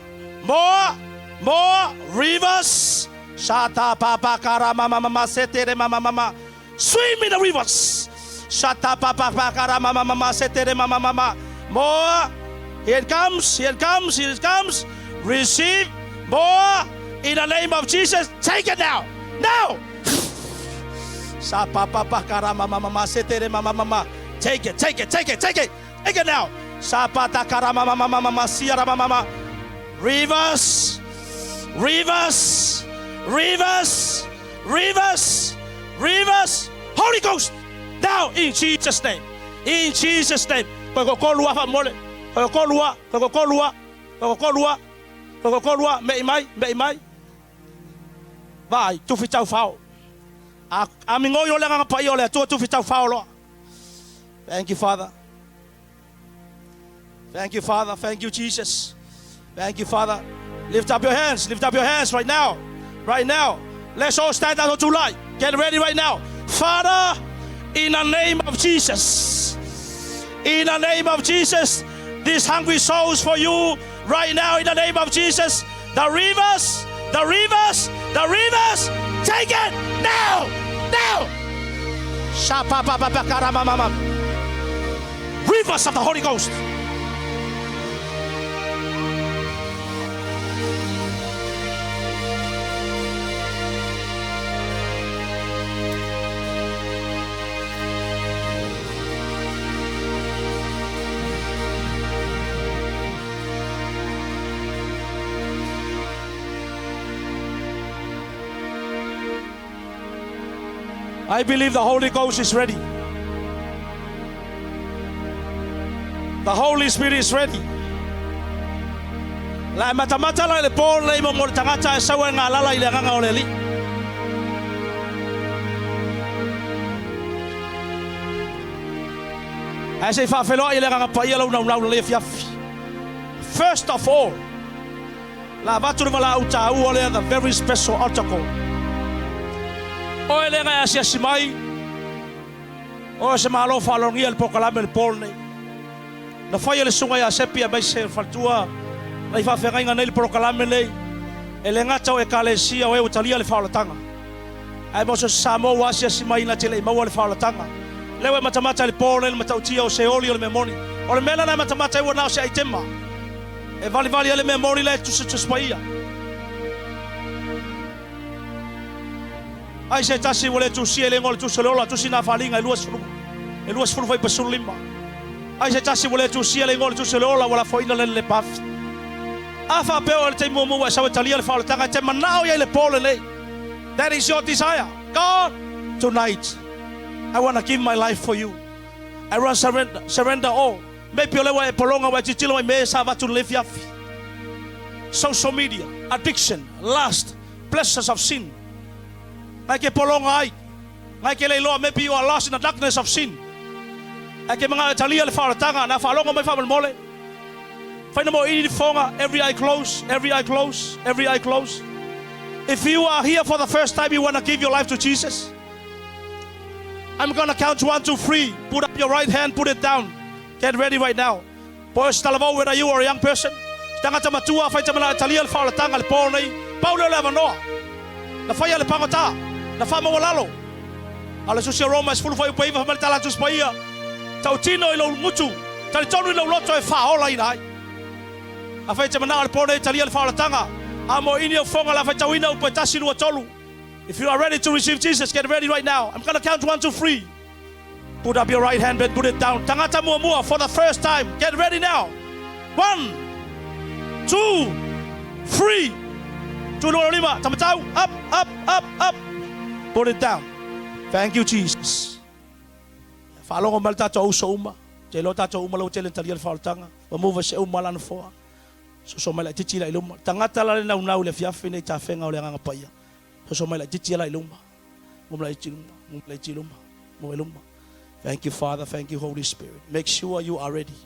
S1: more, more rivers. Shata papa kara mama mama setere mama mama. Swim in the rivers. Shata papa kara mama mama setere mama mama. More. Here it comes, here it comes, here it comes. Receive more in the name of Jesus. Take it now. Now. Sa papa kara mama mama setere mama mama. Take it, take it, take it, take it. Take it now. Sa pata kara mama mama mama siara mama mama. Rivers, rivers, rivers, rivers, rivers. Holy Ghost. Now in Jesus' name. In Jesus' name. Koe ko kolua fa mole. Koe ko kolua, koe ko kolua, koe ko kolua, koe ko kolua, me i mai, me i mai. Vaai, tufi tau whao. A, a mingoi o le agaga paia o le Atua tufi tau whao loa. Thank you, Father. Thank you, Father. Thank you, Jesus. Thank you, Father. Lift up your hands. Lift up your hands right now. Right now. Let's all stand out to light. Get ready right now. Father, in the name of Jesus, in the name of Jesus, these hungry souls for you Right now, in the name of Jesus, the rivers, the rivers, the rivers, take it now, now. Rivers of the Holy Ghost. I believe the Holy Ghost is ready. The Holy Spirit is ready. La matamata la le pō le mo mo le tagata e saua e galala i le agaga o le Alii. Ae se i faafeloai i le Agaga Paia lou naunau lelei afiafi. First of all, la avatu le valaau taua lea, the very special altar call. Oe lea na e asiasi mai, oe se malo faalogia i le polokalame i le po lenei. Na faia le susuga ia Sepi aemaise o le faletua na i faafeagaiga nei le polokalame nei, e le gata o Ekalesia o e ua talia le faaolataga. Ae mo so se Samoa ua asiasi mai na te le i maua le faaolataga. Lea ua e matamata i le po lea i le matautia o Seoli o le mea moni. O le mea lena e matamata ai ua na o se aitema e valivali ai le mea moni la e tusitusi paia. Ai se tasi ua le tusia i le igoa o le tusi o le ola, tusi na faaaliga e 20, e 20 fai pa 15. Ai se tasi ua le tusia i le igoa o le tusi o le ola ua lafoina le le pafi. A faapea oe o le taimi muamua ua e sau e talia le faaolataga e te manao i ai le po lenei. That is your desire. God, tonight, I want to give my life for you. I want to surrender, surrender all. Maybe o lea ua e pologa ua e tilotilo mai me sa avatu lenei afiafi. Social media, addiction, lust, pleasures of sin. Ngai ke pologa ai. Ngai ke le iloa, maybe you are lost in the darkness of sin. Ae ke mangao e talia le faaolataga, na faalogo mai faamolemole. Faina mo ini foga, every eye close, every eye close, every eye close. If you are here for the first time, you want to give your life to Jesus, I'm gonna count one, two, three. Put up your right hand, put it down. Get ready right now. Po o se talavou, whether you are a young person, se tagata matua, fai te mana e talia le faaolataga le po nei, pau lea o le avanoa. Na faia le pagota, na faamaualalo. A o le susi o Roma e 10 fuaiupu e 9 fai mai le tala a Tusi Paia, Tautino i lou gutu, talitonu i lou loto e faaolaina ai. Afai e te manao i le po nei e talia le faaolataga, a mo ini au foga la faitauina upu e tasi, lua, tolu. If you are ready to receive Jesus, get ready right now. I'm gonna count one, two, three. Put up your right hand and put it down. Tangata muamua for the first time. Get ready now. One, two, three. Tulu lima. Tamatau. Up, up, up, up. Put it down. Thank you, Jesus. Faalogo mai le tatou uso uma. Te iloa tatou uma lau tele talia le faaolataga. Ua mova se uma lana foa. Soso mai laitiiti la i luma. Tagata la le naunau i le afiafi nei tafega o le Agaga Paia. Soso mai laitiiti la i luma. Mo laitiiti luma. Mo laitiiti luma. Mo luma. Thank you, Father. Thank you, Holy Spirit. Make sure you are ready.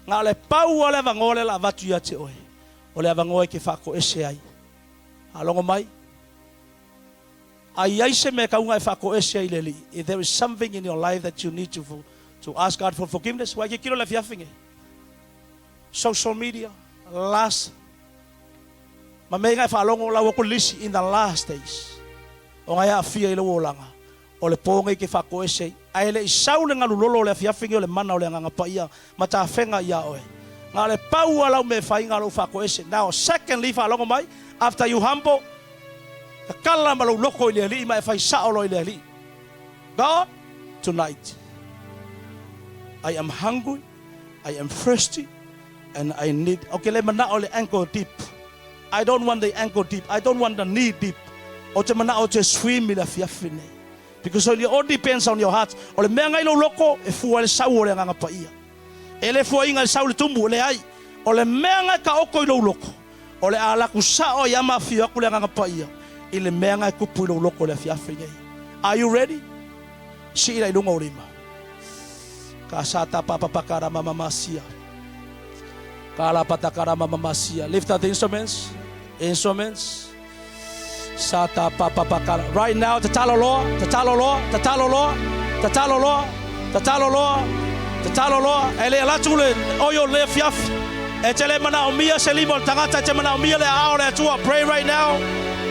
S1: Nga le pau o le avangoa le la avatu ia te oe. O le avangoa e ke whaako ese ai. Faalogo mai. A i ai se mea kauga e faatoese ai le Alii, if there is something in your life that you need to to ask God for forgiveness, ua e kikilo le afiafi nei. Social media, last, ma mea inga e faalogo lau aku lisi in the last days. O ngai aafia i lou olaga, o le po nei ke faatoese ai. Ae le i sau le galu lolo o le afiafi nei o le mana o le Agaga Paia ma tafega ia oe. Na o le pau a lau mea e fai na o lou faatoese. Now, secondly, faalogo mai, after you humble, tatala ma lou loko i le Alii ma e fai sao loa i le Alii. God, tonight, I am hungry, I am thirsty, and I need, okay, le manao le ankle deep. I don't want the ankle deep. I don't want the knee deep. O te manao te swim i le afiafi nei. Because it all depends on your heart. O le mea ngai lou loko, e fua le sau o le Agaga Paia. E le fuaina e sau le tumu, e leai. O le mea ngai ka oko i lou loko, o le a laku sao ia ma afio aku le Agaga Paia i le mea ngai kupu i lou loko le afiafi nei. Are you ready? Sii la i luga o lima. Ka sa ta pa pa pa ka ra ma ma ma sia. Ka la pa ta ka ra ma ma ma sia. Lift up the instruments. Instruments. Sa ta pa pa pa ka ra. Right now, tatalo loa, tatalo loa, tatalo loa, tatalo loa, tatalo loa, tatalo loa. E le alatu le oio le afiafi. E te le manaomia se lima o le tagata, e te manaomia le aao o le Atua. Pray right now.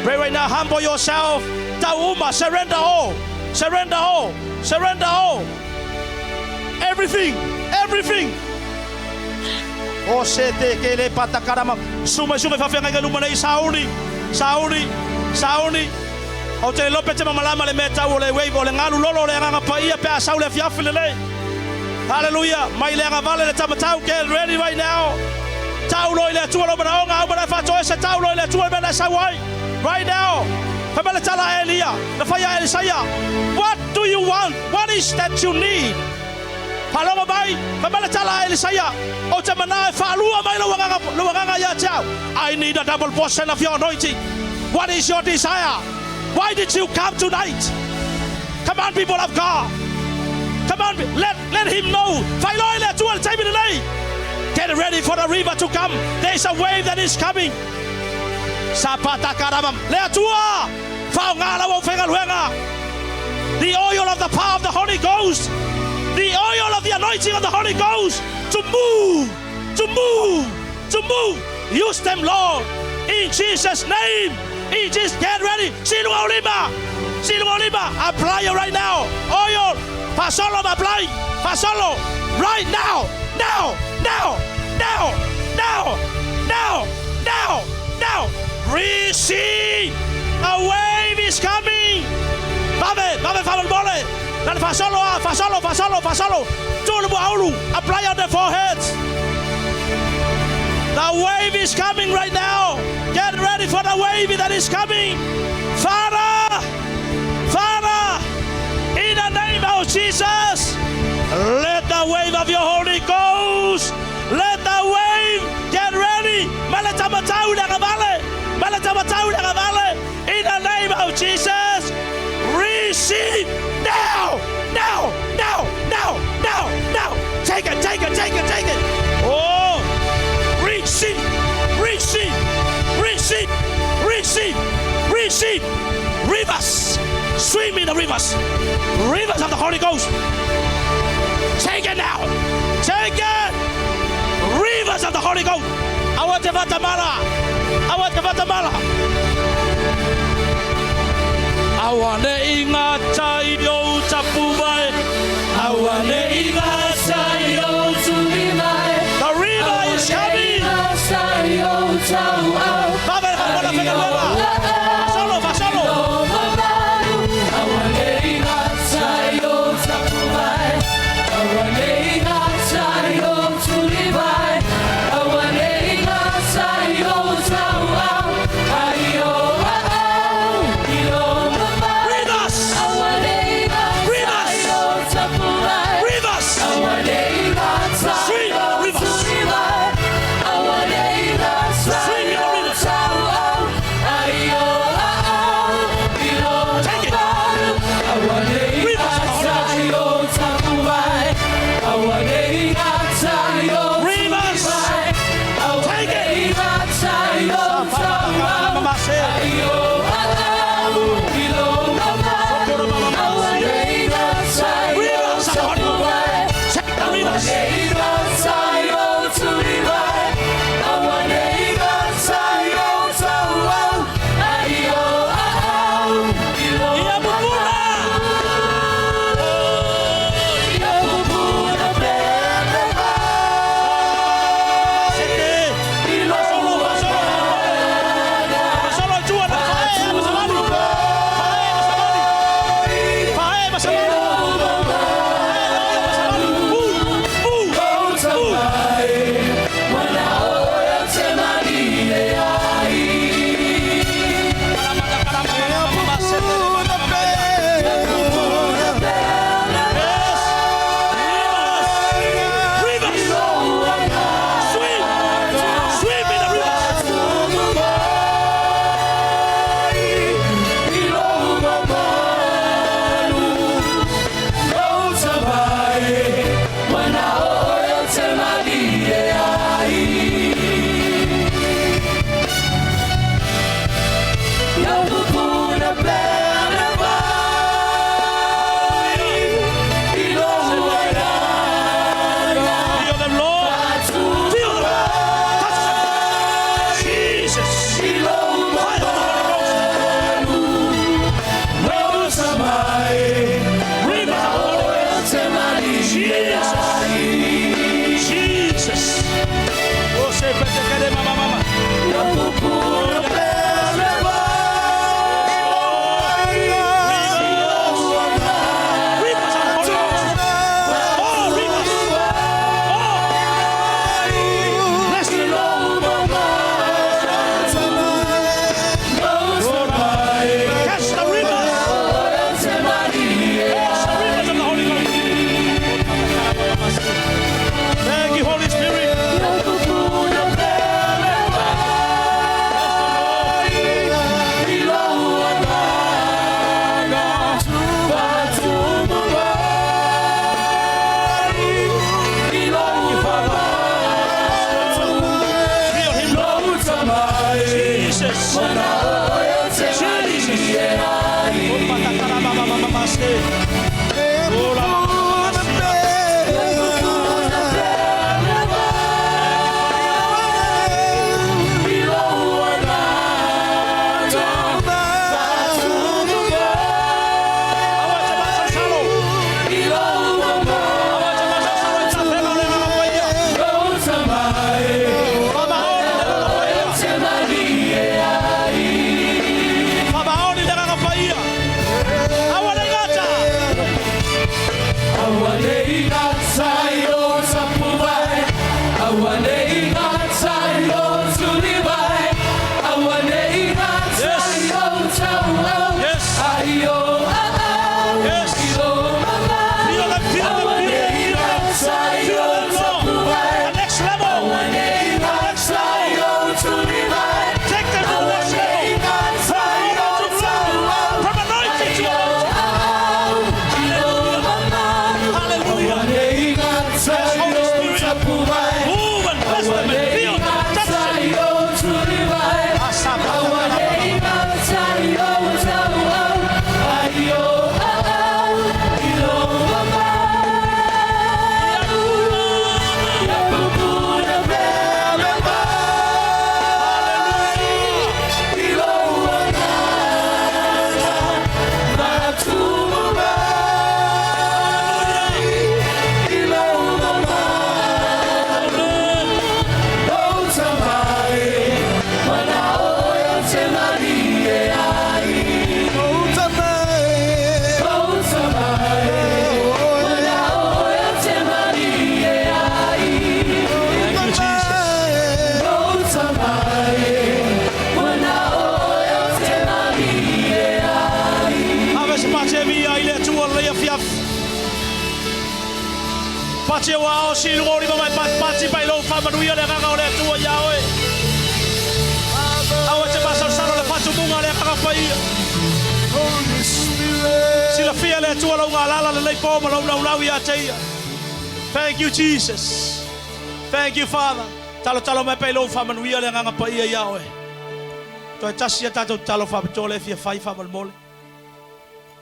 S1: Pray right now. Humble yourself. Tau uma, surrender all. Surrender all. Surrender all. Everything. Everything. O se te ke le patakarama. Suma suga fawhenga i luma nei sauni. Sauni. Sauni. O te lope te mamalama le mea tau o le wave o le ngalu lolo o le anganga paia pe a sau le afiafi lelei. Hallelujah. Mai le agavale le tamatau. Get ready right now. Taulo i le Atua lo manaonga. Au mana whatoe se taulo i le Atua mena sau ai. Right now. Whamele tala Elia. Na whaia Elisaya. What do you want? What is that you need? Paloma mai. Whamele tala Elisaya. O te mana e whaalua mai lo wanganga ia te au. I need a double portion of your anointing. What is your desire? Why did you come tonight? Come on, people of God. Come on, let him know. Whailoi le Atua le taimi lelei. Get ready for the river to come. There is a wave that is coming. Sapata karamam. Le Atua. Whaonga lau au whengaluenga. The oil of the power of the Holy Ghost. The oil of the anointing of the Holy Ghost. To move. To move. To move. Use them, Lord. In Jesus' name. In Jesus, get ready. Silua olima. Silua olima. Apply it right now. Oil. Fasolo apply. Fasolo. Right now. Now. Now. Now. Now. Now. Now. Now. Receive. A wave is coming. Vave, vave, vave, mole. Fasolo, fasolo, fasolo, fasolo. Tulu aulu. Apply on the foreheads. The wave is coming right now. Get ready for the wave that is coming. Father, Father, in the name of Jesus, let the wave of your Holy Ghost, let the wave get ready. In the name of Jesus, receive now, now, now, now, now, now. Take it, take it, take it, take it. Oh, receive, receive, receive, receive, receive. Rivers, swim in the rivers, rivers of the Holy Ghost. Take it now, take it. Rivers of the Holy Ghost. Awa te vatamala, awa te vatamala. Awa ne inga tai o tapu mai. Awa ne inga tai o The river is coming. Vave, vave, vave, Fasolo, fasolo. Rivers, rivers, rivers. Stream rivers. Stream in the rivers. Jesus. Fire of the Holy Ghost. Rivers of the Holy Ghost. Jesus. Jesus. Oh, se pete kere mama mama. Rivers of the Holy Ghost. Oh, rivers. Oh. Bless the Lord. Catch the rivers. Catch the rivers of the Holy Ghost. Thank you, Holy Spirit. Thank you, Father. Feel him, Lord. Jesus. Jesus. Oh, la, Yes. Yes. Feel them, feel them, feel them, feel them. Feel them, Lord. The next level. The next level. Take them to the next level. From anointing to anointing. Hallelujah. Yes, Holy Spirit. Move and bless them and feel them. Touch them. Thank you, Jesus. Ave se pache via i le atua le afiafi. Pache wa o si lungo ni mai pat pati pai lo fa manuia le agaga o le atua ia oe. Aua te masalosalo le fatumunga le agaga paia.
S2: Holy Spirit.
S1: Silafia le Atua lau galala le lei po ma lau lau lau ia te ia. Thank you, Jesus. Thank you, Father. Talo talo mai pe lau faamanuia le agaga paia ia oe. Toe tasi ia tatou talo faapitoa le fia fai faamolemole.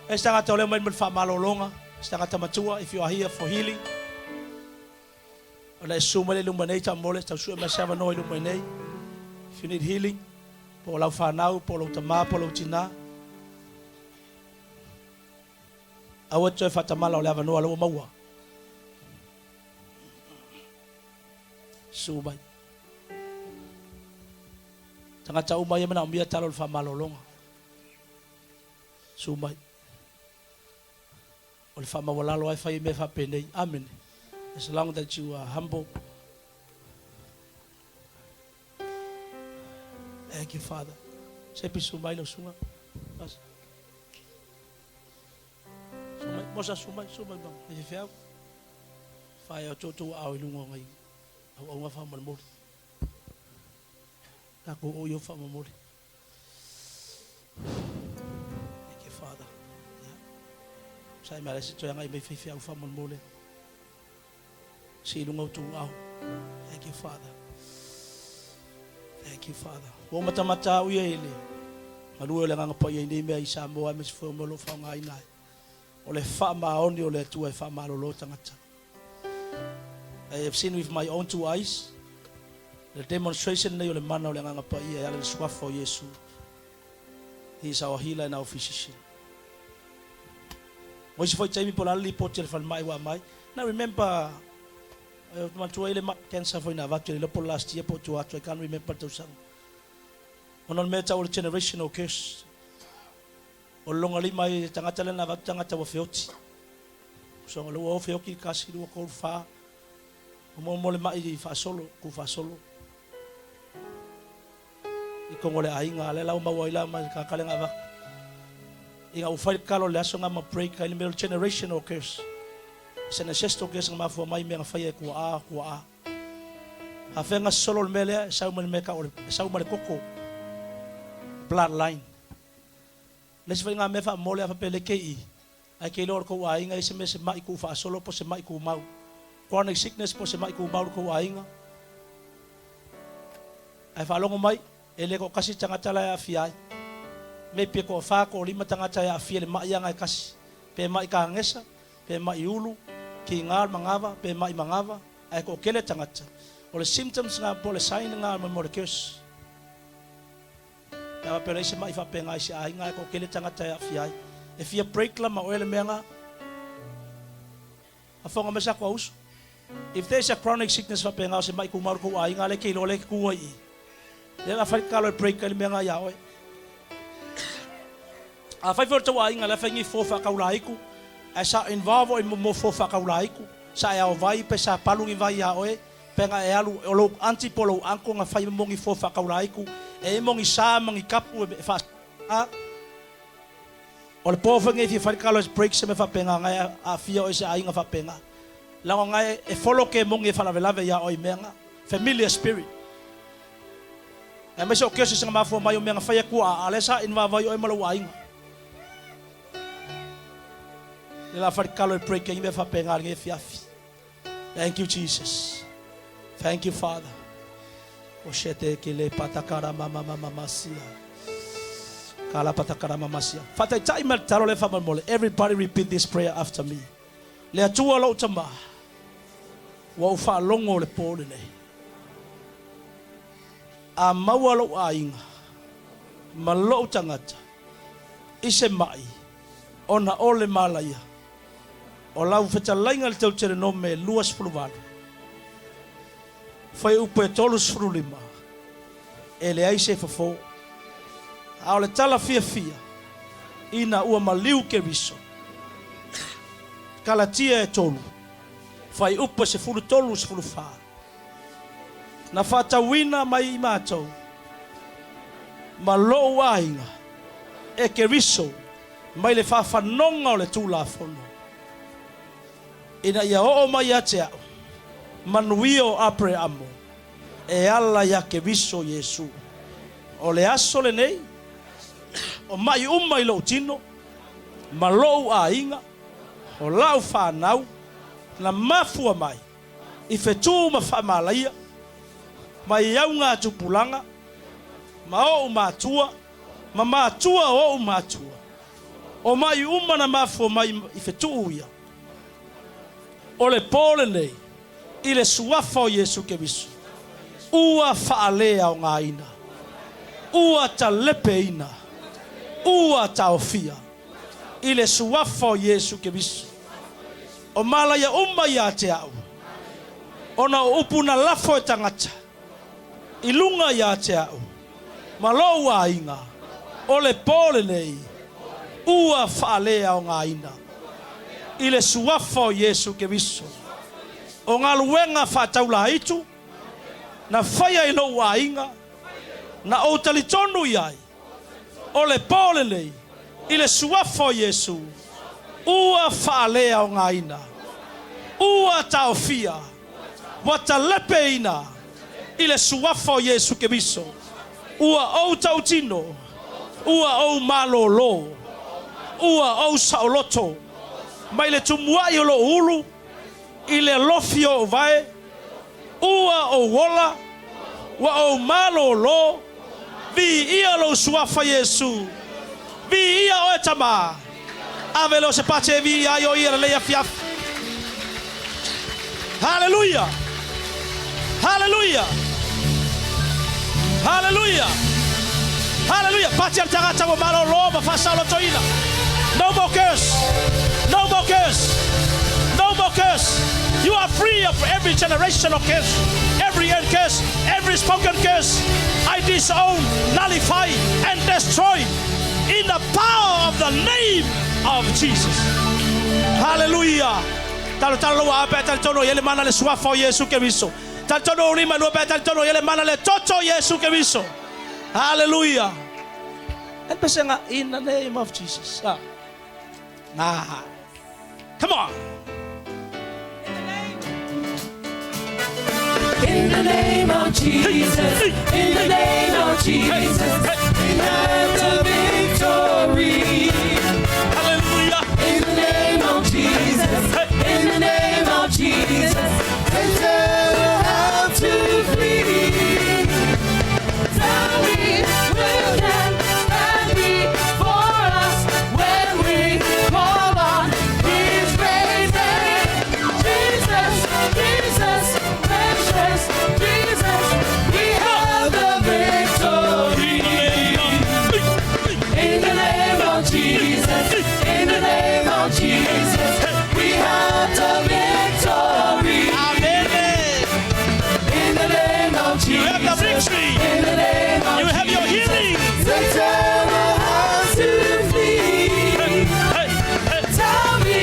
S1: E se tagata o lea mai ma le faamalologa, se tagata matua, if you are here for healing. Ona e susu mai le luma nei taamole, tau sue mai se avanoa i luma nei. If you need healing, po o lau fanau, po o lou tamā, po o lou tinā. Aua e toe faatamala o le avanoa la ua maua. Susu mai. Tagata uma ia manaomia tala o le faamalologa. Susu mai. O le faamaualalo lava e fai ai mea faapenei. Amene. As long that you are humble. Thank you, Father. Se pisu mai lau susuga. Susu mai, Mosa susu mai, susu mai ma e feau. Whaia o tō ao i lunga o ngai au au ngā whaamalimoli. Tākou o i o whaamamoli. Thank you, Father. Yeah. Sai mai se toe ngai mai fai feau whaamalimoli. Si i lunga o tō ao. Thank you, Father. Thank you, Father. Ua matamata au ia i le galue o le Agaga Paia i nei mea i Samoa aemaise foi o mea o lo o faaaogaina ai. O le faamaoni o le Atua e faamalolo tagata. I have seen with my own two eyes. Le demonstration lenei o le mana o le Agaga Paia e ala i le Suafa o Iesu. He is our healer and our physician. O isi foi taimi po o le a le lipoti a le falemai ua aumai. And I remember, e manatua ai le mai cancer foi na avatu e le iloa po o le last year po o tua atu, I can't remember le tausaga. Ona o le mea e tau o le generational curse. O le logalima ai le tagata lea na avatu tagata ua feoti. So o lea ua o feoti kasi, lua, tolu, fa. O mo mo le mai faasolo, ku faasolo. I kongo le aiga, a lea la ua maua ai la ma ka kale nga avatu. Ina ua fai le kalo le aso nga ma break ai le mea o le generational curse. It's an ancestral curse nga mafua mai mea nga faia e kua a, kua a. Afea nga solo le mea lea, e sau mai le mea ka o le, e sau mai le koko. Bloodline. Le isi foi nga mea faamomoli a faapea le KE, ae ke iloa o le kou aiga i se mea se ma'i kuu faasolo po se ma'i kumau. Chronic sickness po se ma'i kumau le kou aiga. Ae faalogo mai, e le toatasi tagata la e aafia ai. Maybe e toafa, toalima tagata e aafia i le ma'i aga e tasi. Pe ma'i kagesa, pe ma'i ulu, kiga le manava, pe ma'i manava, ae toatele tagata. O le symptoms na po o le sign na mo le curse. Pe a faapea leai se ma'i faapena i se aiga ae toatele tagata e aafia ai. E fia break la ma oe le mea na. Afoga mai sa koa uso. If there is a chronic sickness faapena o se ma'i tumau i le tou aiga lea e te iloa lea e te tu ai i i. Lea la fai le tatalo e break ai le mea na ia oe. Afai foi o le tou aiga lea fai ni fo faataulaitu ae sa involve oe i mo fo faataulaitu, sa e ao vai pe sa palu ni vai ia oe, Pe na e alu o lou aunty po o lou uncle na fai mo ni fo faataulaitu e i mo ni sa ma ni kapu e faa a o le po foi nei fia fai le kalo e break se mea faapena na e aafia oe se aiga faapena laga na e follow ke moni e faalavelave ia oe i mea na familiar spirit aemaise o curses na mafua mai o mea na fai atu a a lea sa involve ai oe ma lou aiga le la fai le kalo e break ai mea faapena lenei afiafi. Thank you Jesus. Thank you Father. O shete ke le patakara mama mama masia. Kala patakara mama masia. Faataitai mai le tatalo lea faamolemole. Everybody repeat this prayer after me. Le Atua lou tama, ua ou faalogo le po lenei. A maua lou aiga ma lou tagata i se mai ona o le malaia. O lau fetalaiga i le Teuterenome 28, fuaiupu e 35, e leai se fofo, a o le tala fiafia ina ua maliu Keriso. Kalatia e 3, fuaiupu e 13, 14, Na faatauina mai i matou ma lou aiga e Keriso mai le faafanoga o le Tulafono, ina ia oo mai ia te au manuia o Apereamo e ala iā Keriso Iesu. O le aso lenei, o maʻi uma i lou tino ma lou aiga, o lau fanau, na mafua mai i fetu ma faamalaia, mai auga tupulaga ma oʻu matua, ma matua o ou matua, o maʻi uma na mafua mai i fetuu ia, o le po lenei i le Suafa o Iesu Keriso, ua faaleaogaina, ua talepeina, ua taofia i le Suafa o Iesu Keriso. O malaia uma ia te au, ona o upu na lafo e tagata, i luga ia te au ma lou aiga, o le po lenei ua faaleaogaina i le Suafa o Iesu Keriso. O galuega faataulaitu na faia i lou aiga, na ou talitonu i ai, o le po lenei i le Suafa o Iesu ua faaleaogaina, ua taofia, ua talepeina i le Suafa o Iesu Keriso, ua ou tautino, ua ou malōlō, ua ou saoloto mai le tumuaʻi o lou ulu i le alofi o ou vae, Ua ou ola, ua ou malōlō, Viia lou Suafa Iesu, viia oe Tama. Ave lea o se pate e viia ai o ia lelei afiafi. Haleluia! Haleluia! Hallelujah. Hallelujah. Pati al tagata wa malo lo ma fasaolotoina. No more curse. No more curse. No more curse. You are free of every generational curse, every end curse, every spoken curse. I disown, nullify, and destroy in the power of the name of Jesus. Hallelujah. Talo talo wa ape tal tono yele mana le suafa o Yesu Keriso. Tal tono ulima lua pe tal tono yele mana le toto Yesu Keriso. Hallelujah. And pesenga in the name of Jesus. Ah. Nah. Come on.
S3: In the name of Jesus, in the name of Jesus, we have the victory.
S1: Hallelujah.
S3: In the name of Jesus, in the name of Jesus, Satan will have to flee. Tell me, who can stand before us when we call on His great name? Jesus, Jesus, precious Jesus, we have the victory. In the name of Jesus, in the name of Jesus, we have the victory.
S1: Amen.
S3: In the name of
S1: You have the
S3: Jesus,
S1: victory.
S3: in the name of
S1: You have your
S3: Jesus,
S1: healing.
S3: Satan will have to flee.
S1: Hey, hey.
S3: Tell me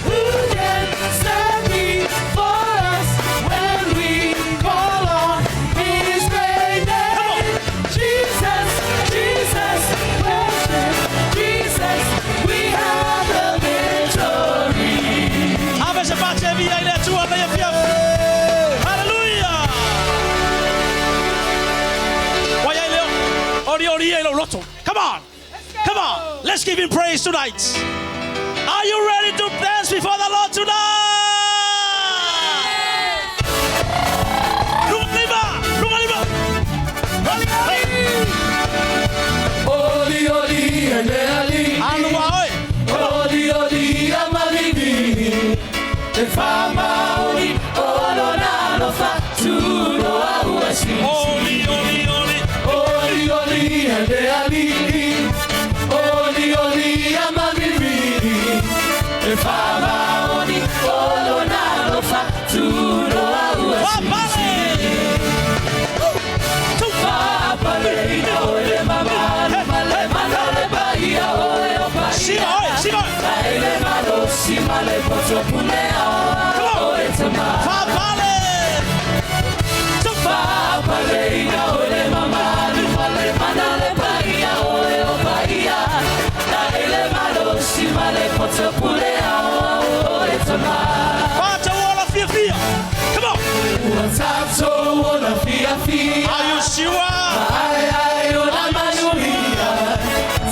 S3: who can stand before us when we call on His great name? Jesus, Jesus, precious Jesus, we have the victory.
S1: Ave se pace via ile tua le fia. Hallelujah. Wai ai leo. Ori ori e lo loto. Come on. Come on. Let's give him praise tonight. Are you ready to dance before the Lord tonight? Lunga lima, lunga lima. Hey,
S3: Oli oli ele ali.
S1: anu wa oi.
S3: Oli oli amalini. Te fama oli olo na lo fa tu lo au asi.
S1: Oli oli oli.
S3: Oli oli ele ali. Oli oli amalini. Te fama oli olo na lo fa tu lo au asi.
S1: Wapale.
S3: Papa le ina ole mama male manale paia ole o paia.
S1: Siva oi, siva.
S3: Ele malo si male poto pulea
S1: Come on.
S3: o e tama.
S1: Wapale.
S3: Papa le ina ole mama male manale paia ole o paia. Ele malo si male poto pulea o e tama.
S1: Pata wala fia fia. Come on.
S3: Ua tato ola fia fia.
S1: Are you sure?
S3: Ai ai o la manuia.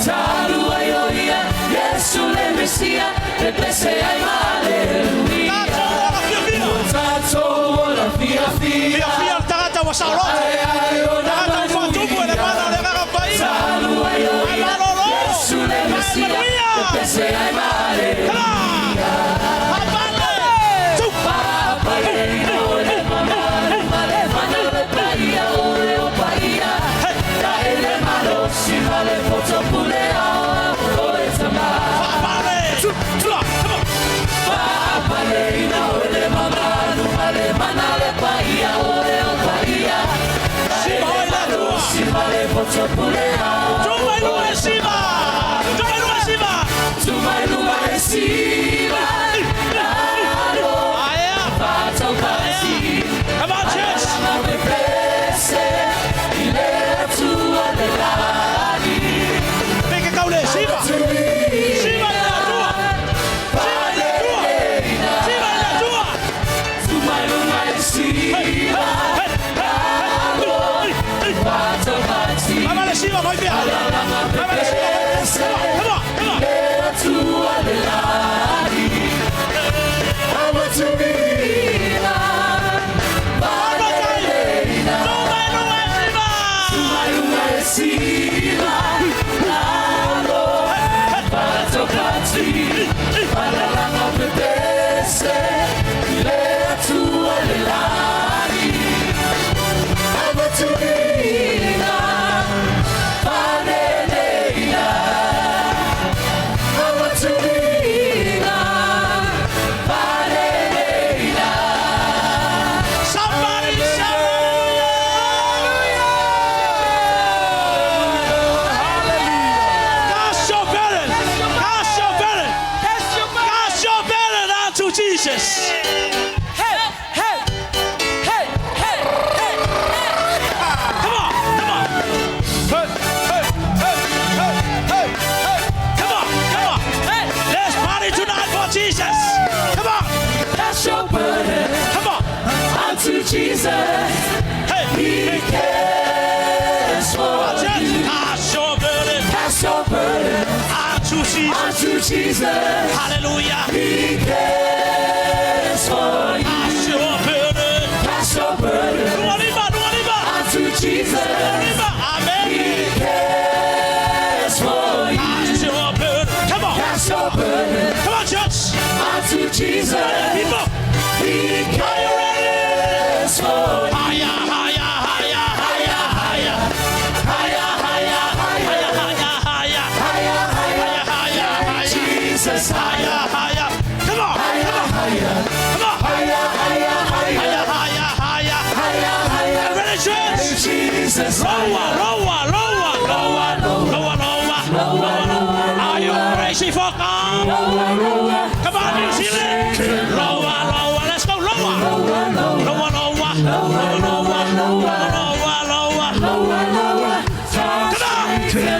S3: Talu ai o ia. Yesu le Messia. Te pese ai aleluia.
S1: Pata wala fia fia.
S3: Ua tato ola fia fia.
S1: Fia fia tagata wa saoloto.
S3: Ai ai o la
S1: Tagata wa fatupu ele mana le gaga pai.
S3: Talu ai o
S1: Ai
S3: ia.
S1: malo lo.
S3: Yesu le Messia.
S1: Hallelujah.
S3: Te pese ai aleluia.
S1: Come on. Wapale. Tu.
S3: Papa le ina ole mama male manale paia ole o paia. Ele malo si male poto pulea o e tama.
S1: Wapale. Tu. Tu. Come on.
S3: Papa le ina ole mama male manale paia ole o paia.
S1: Siva oi le tua.
S3: Si male poto pulea.
S1: Tuma ilua e siva. Tuma ilua e siva.
S3: Tuma ilua e siva. Alo
S1: Aia.
S3: patau pasi.
S1: Come on, church.
S3: Pese ile atua le lagi.
S1: Peke kaule siva. Siva ile tua. Siva ile tua. Siva ile tua.
S3: Tuma ilua e siva.
S1: Hey, hey, hey. Hey.
S3: Patau pasi.
S1: Vai le siva, vai via. Vai le siva. Come on, come on.
S3: Atua le lagi.
S1: Tuma ilua e siva.
S3: Tuma ilua e siva. Alo patau pasi. Palalanga pepese ile atua le lagi. Jesus.
S1: Hey.
S3: He cares for you.
S1: Cast your burden
S3: Cast your burden
S1: unto Jesus.
S3: unto Jesus.
S1: Hallelujah.
S3: He cares for you.
S1: Cast your burden.
S3: Cast your burden
S1: Luga lima, luga lima.
S3: unto Jesus.
S1: Lima. Amen.
S3: He cares for you.
S1: Cast your burden. Come on.
S3: Cast your burden
S1: Come on, church.
S3: unto Jesus.
S1: People.
S3: He
S1: Are you ready?
S3: cares for you.
S1: Higher, higher, higher, higher, higher.
S3: Higher, higher, higher,
S1: Higher, higher,
S3: higher, higher.
S1: higher, higher.
S3: Jesus, higher,
S1: Higher, higher. Come on.
S3: higher, higher,
S1: Come on.
S3: higher, higher, higher,
S1: Higher, higher, higher.
S3: higher, higher.
S1: Ready, church?
S3: Jesus,
S1: Lower, lower, lower, lower, lower, lower, lower, lower. Are you crazy for God? Come on, New Zealand. Lower, lower. Let's go lower. Lower, lower, lower, lower, lower, lower, lower. Come on.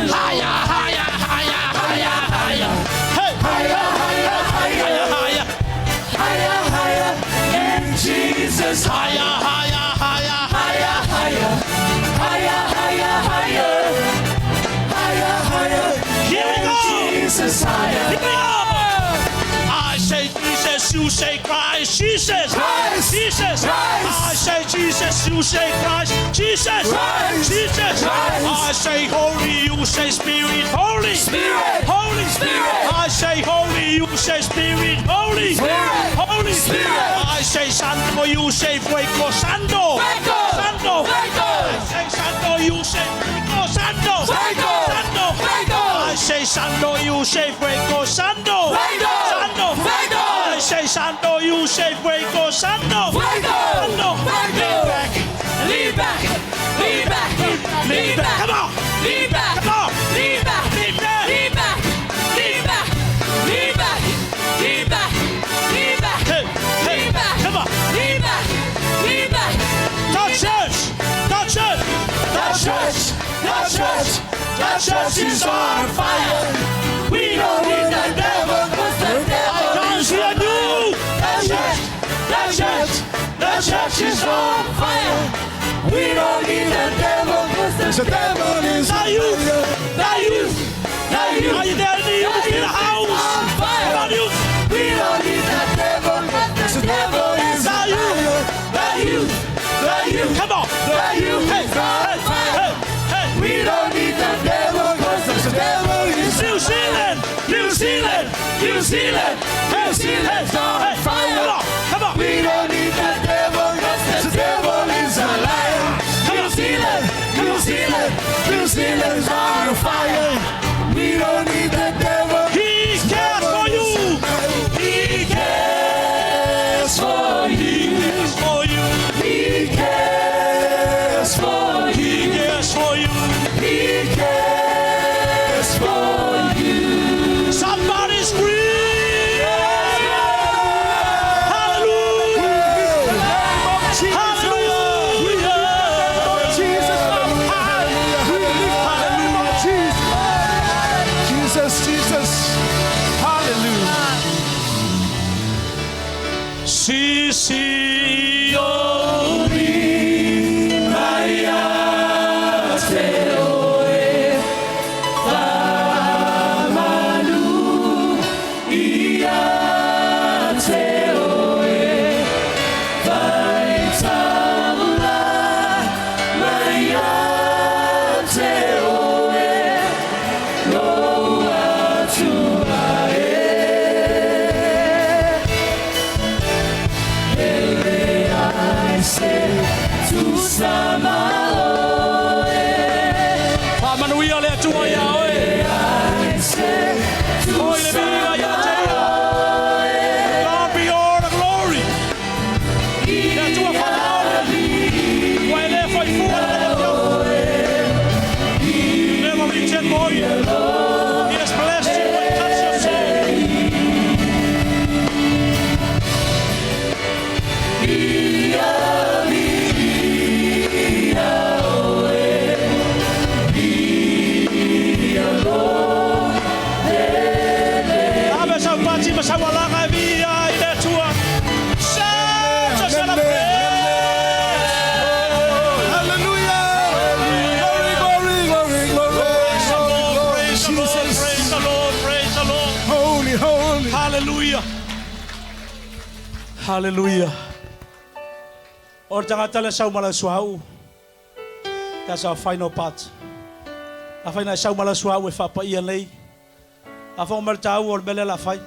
S1: Higher, higher, higher, higher, higher. Hey,
S3: higher, higher, higher,
S1: higher, higher,
S3: higher, higher. In Jesus,
S1: higher, higher, higher.
S3: higher, higher, higher, higher, higher, higher, higher.
S1: Here we go.
S3: Jesus, higher.
S1: Here we go. I say Jesus, you say Christ, Jesus,
S3: Christ.
S1: Jesus.
S3: Christ.
S1: I say Jesus, you say Christ, Jesus,
S3: Christ.
S1: Jesus.
S3: Christ.
S1: I say holy, you say Spirit, holy,
S3: Spirit.
S1: holy,
S3: Spirit.
S1: I say holy, you say Spirit, holy,
S3: Spirit.
S1: holy,
S3: Spirit.
S1: I say Santo, you say Fuego, Santo,
S3: Fuego.
S1: Santo,
S3: Fuego.
S1: I say Santo, you say Fuego, Santo,
S3: Fuego.
S1: Santo,
S3: Fuego.
S1: I say Santo, you say Fuego, Santo,
S3: Fuego.
S1: Santo,
S3: Fuego.
S1: I say Santo, you say Fuego, Santo,
S3: Fuego.
S1: Santo,
S3: Fuego.
S1: Lean back,
S3: Lean back, lean back, lean back.
S1: Come on.
S3: Lean back,
S1: Come on.
S3: lean back,
S1: Lean back.
S3: lean back, lean back, lean back, lean back, lean back,
S1: Hey, hey,
S3: lean back,
S1: come on.
S3: lean back, lean back.
S1: The church, the church,
S3: The church, the church, the church is on fire. We don't need the devil, 'cause the
S1: I
S3: devil
S1: can't
S3: is
S1: hear
S3: a
S1: you.
S3: The church, the church, the church is on fire. We don't need the devil, 'cause the devil is
S1: The youth,
S3: the youth, the youth.
S1: Are you there, the youth in the house?
S3: On fire.
S1: Come on, youth.
S3: We don't need the devil, 'cause the devil is
S1: The
S3: a liar. The youth, the youth,
S1: Come on.
S3: the youth
S1: Hey,
S3: is on
S1: hey,
S3: fire.
S1: hey, hey.
S3: We don't need the devil, 'cause the devil is
S1: New Zealand,
S3: New Zealand, New Zealand, New Zealand's on
S1: Hey,
S3: fire.
S1: come on, come on.
S3: We don't need the devil, 'cause the devil is a liar. New Zealand, New Zealand, New Zealand's on fire. We don't need the devil.
S1: He cares for you.
S3: He cares for you.
S1: He cares for you.
S3: He cares for you.
S1: He cares for you.
S3: He cares for you.
S1: Somebody scream! Hallelujah! Hallelujah!
S2: Jesus, Jesus, Jesus, hallelujah.
S1: Si, si, Faamanuia le Atua iā oe. Oi le viiga ia te ia. God be all the glory. Le Atua faamaoni. Ua e le faifua le lea Never reject more. He has blessed you and touched your soul. Hallelujah. O le tagata lea sau ma lau suauu. That's our final part. Afai na e sau ma lau suauu e faapaia nei. A fai mai le taua o le mea lea o le a fai.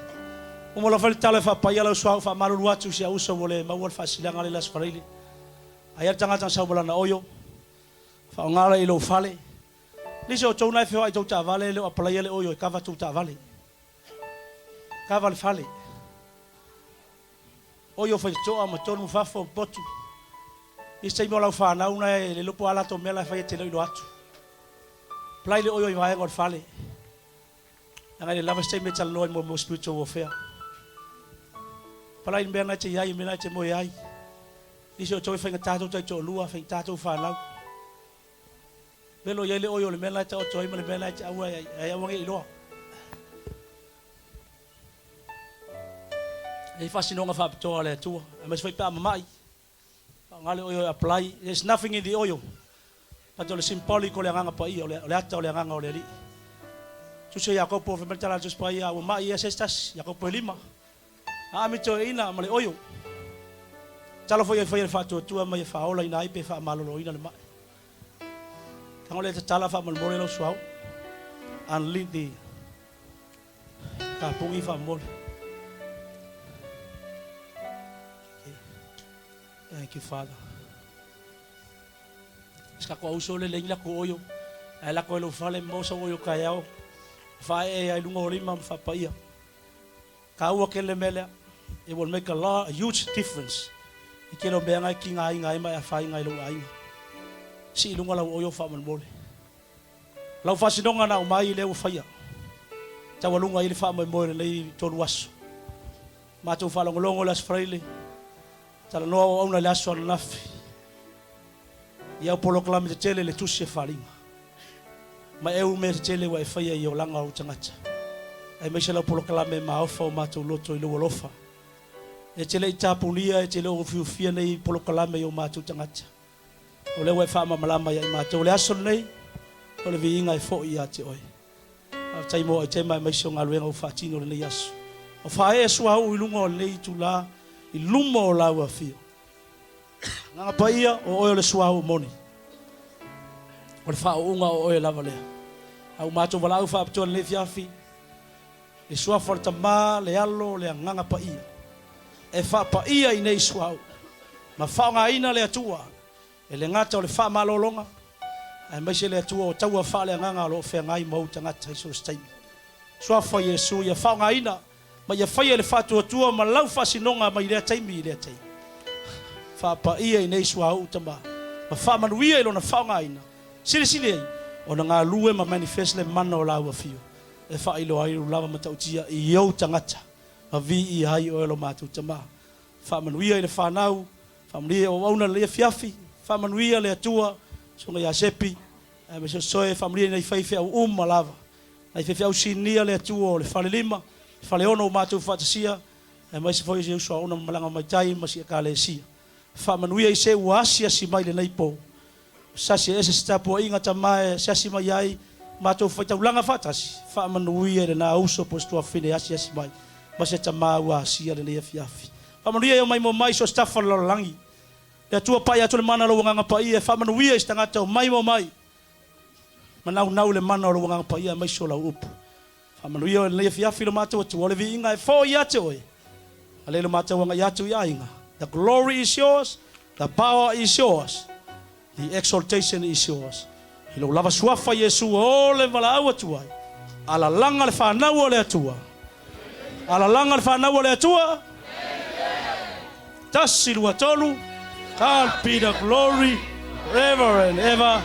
S1: Uma loa fai le tatalo e faapaia lau suauu, faamalulu atu i si au uso ua le maua le faasiliaga lea i le Aso Faraile. A i ai le tagata na sau ma lana oio, faaaoga lea i lou fale. Nisi o outou na e feoai i tou taavale e le o apalaia le oio e kava tou taavale. Kava le fale. Oio faitotoa ma tonu fafo ma potu. Isi taimi o lau fanau na e le iloa po o a latou mea la e fai e te le o iloa atu. Apply le oio i vaega o le fale. Leaga e le lava se taimi e talanoa i mo spiritual warfare. Apply le mea na e te i ai, mea na e te moe ai. Nisi o outou e faigata tou taitoalua, faigata tou fanau. Velo i ai le oio o le mea la e taoto ai ma le mea la e te aua e aua nei iloa. E i ai faasinoga faapitoa a le Atua, aemaise foi pe a mamai, faaaoga le oio e apply. There's nothing in the oil, but o le symbolic o le Agaga Paia, o le ata o le Agaga o le Alii. Tusi o Iakopo, fai mai le tala a le Tusi Paia, a ua mai ea se isi tasi, Iakopo e lima. Aami toeaina ma le oio. Talo foi e faia le faatuatua ma ia faaolaina ai pe faamaloloina le mai. Tago lea tatala faamolemole lau suauu. Unlead the kapugi faamolemole. Okay. Thank you, Father. Se ka ko auso le lengi la ko oio. Ae lako e lou fale mo sa oio taeao. Faaee ai lunga o lima ma faapaia. Taua tele le mea lea. It will make a lot, a huge difference i tele o mea na e tigaina ai ma e afaina ai lou aiga. Sii i luga lau oio faamolemole. Lau faasinoga na aumai lea ua faia. Taualuga ai le faamoemoe o lenei tolu aso. Matou faalogologo i le Aso Faraile, talanoa auauna i le aso ananafi. I au polokalame tetele le tusi e faaaliga. Ma e u mea tetele ua e faia i olaga o ou tagata. Aemaise lau polokalame e maofa o matou loto i lou alofa. E te le i tapunia, e te le o ufiufia nei polokalame i o matou tagata. O lea ua e faamalamalama ia i matou. O le aso lenei, o le viiga e foi ia te oe. Faafetai mo aitema aemaise o galuega ua faatino i lenei aso. O faaee suauu i luga o lenei itula i luma o lau afio. Agaga Paia, o oe o le suauu moni. O le faauuga o oe lava lea. A ua matou valaau faapitoa i lenei afiafi, le suafa o le Tama, le Alo, le Agaga Paia, e faapaia i nei suauu, ma faaaogaina le Atua e le gata o le faamalologa, aemaise le Atua o taua faaleagaga o lo o feagai ma ou tagata i so o se taimi. Suafa Iesu ia faaaogaina ma ia faia le faatuatua ma lau faasinoga mai lea taimi i lea taimi. Faapaia i nei suauu tama ma faamanuia i lona faaaogaina, silisili ai ona galue ma manifest le mana o lau afio e faailoa ai lou lava matautia i ou tagata ma viia ai oe lo matou tama. Faamanuia i le fanau, faamanuia i auauna i lenei afiafi, faamanuia le Atua, Susuga ia Sepi, aemaise o Soe, faamanuia i nai faifeau uma lava. Nai faifeau sinia le Atua o le falelima, le faleono ua matou faatasia, aemaise foi o si uso aona ma malaga mai tai ma si Ekalesia. Faamanuia i se ua asiasi mai lenei po. Sasi e ese se tapuaiga tama e asiasi mai ai matou faitaulaga faatasi, faamanuia i lena uso po o se tuafafine e asiasi mai ma se tama ua asia lenei afiafi. Faamanuia i o maimoa mai so o se tafa o le lalolagi. Le Atua pai atu le mana o lou Agaga Paia e faamanuia i se tagata o maimoa mai. Manaunau le mana o lou Agaga Paia aemaise o lau upu. Faamanuia oe i lenei afiafi i lo matou Atua, o le viiga e foi ia te oe, a lea i lo matou agai atu i aiga. The glory is yours, the power is yours, the exaltation is yours. I lou lava suafa Iesu o le valaau atu ai, alalaga le fanau a le Atua. Alalaga le fanau a le Atua. Tasi, lua, tolu. God be the glory forever and ever.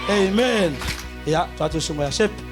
S1: Amen. Ia, tatou susu mai ia Sepi.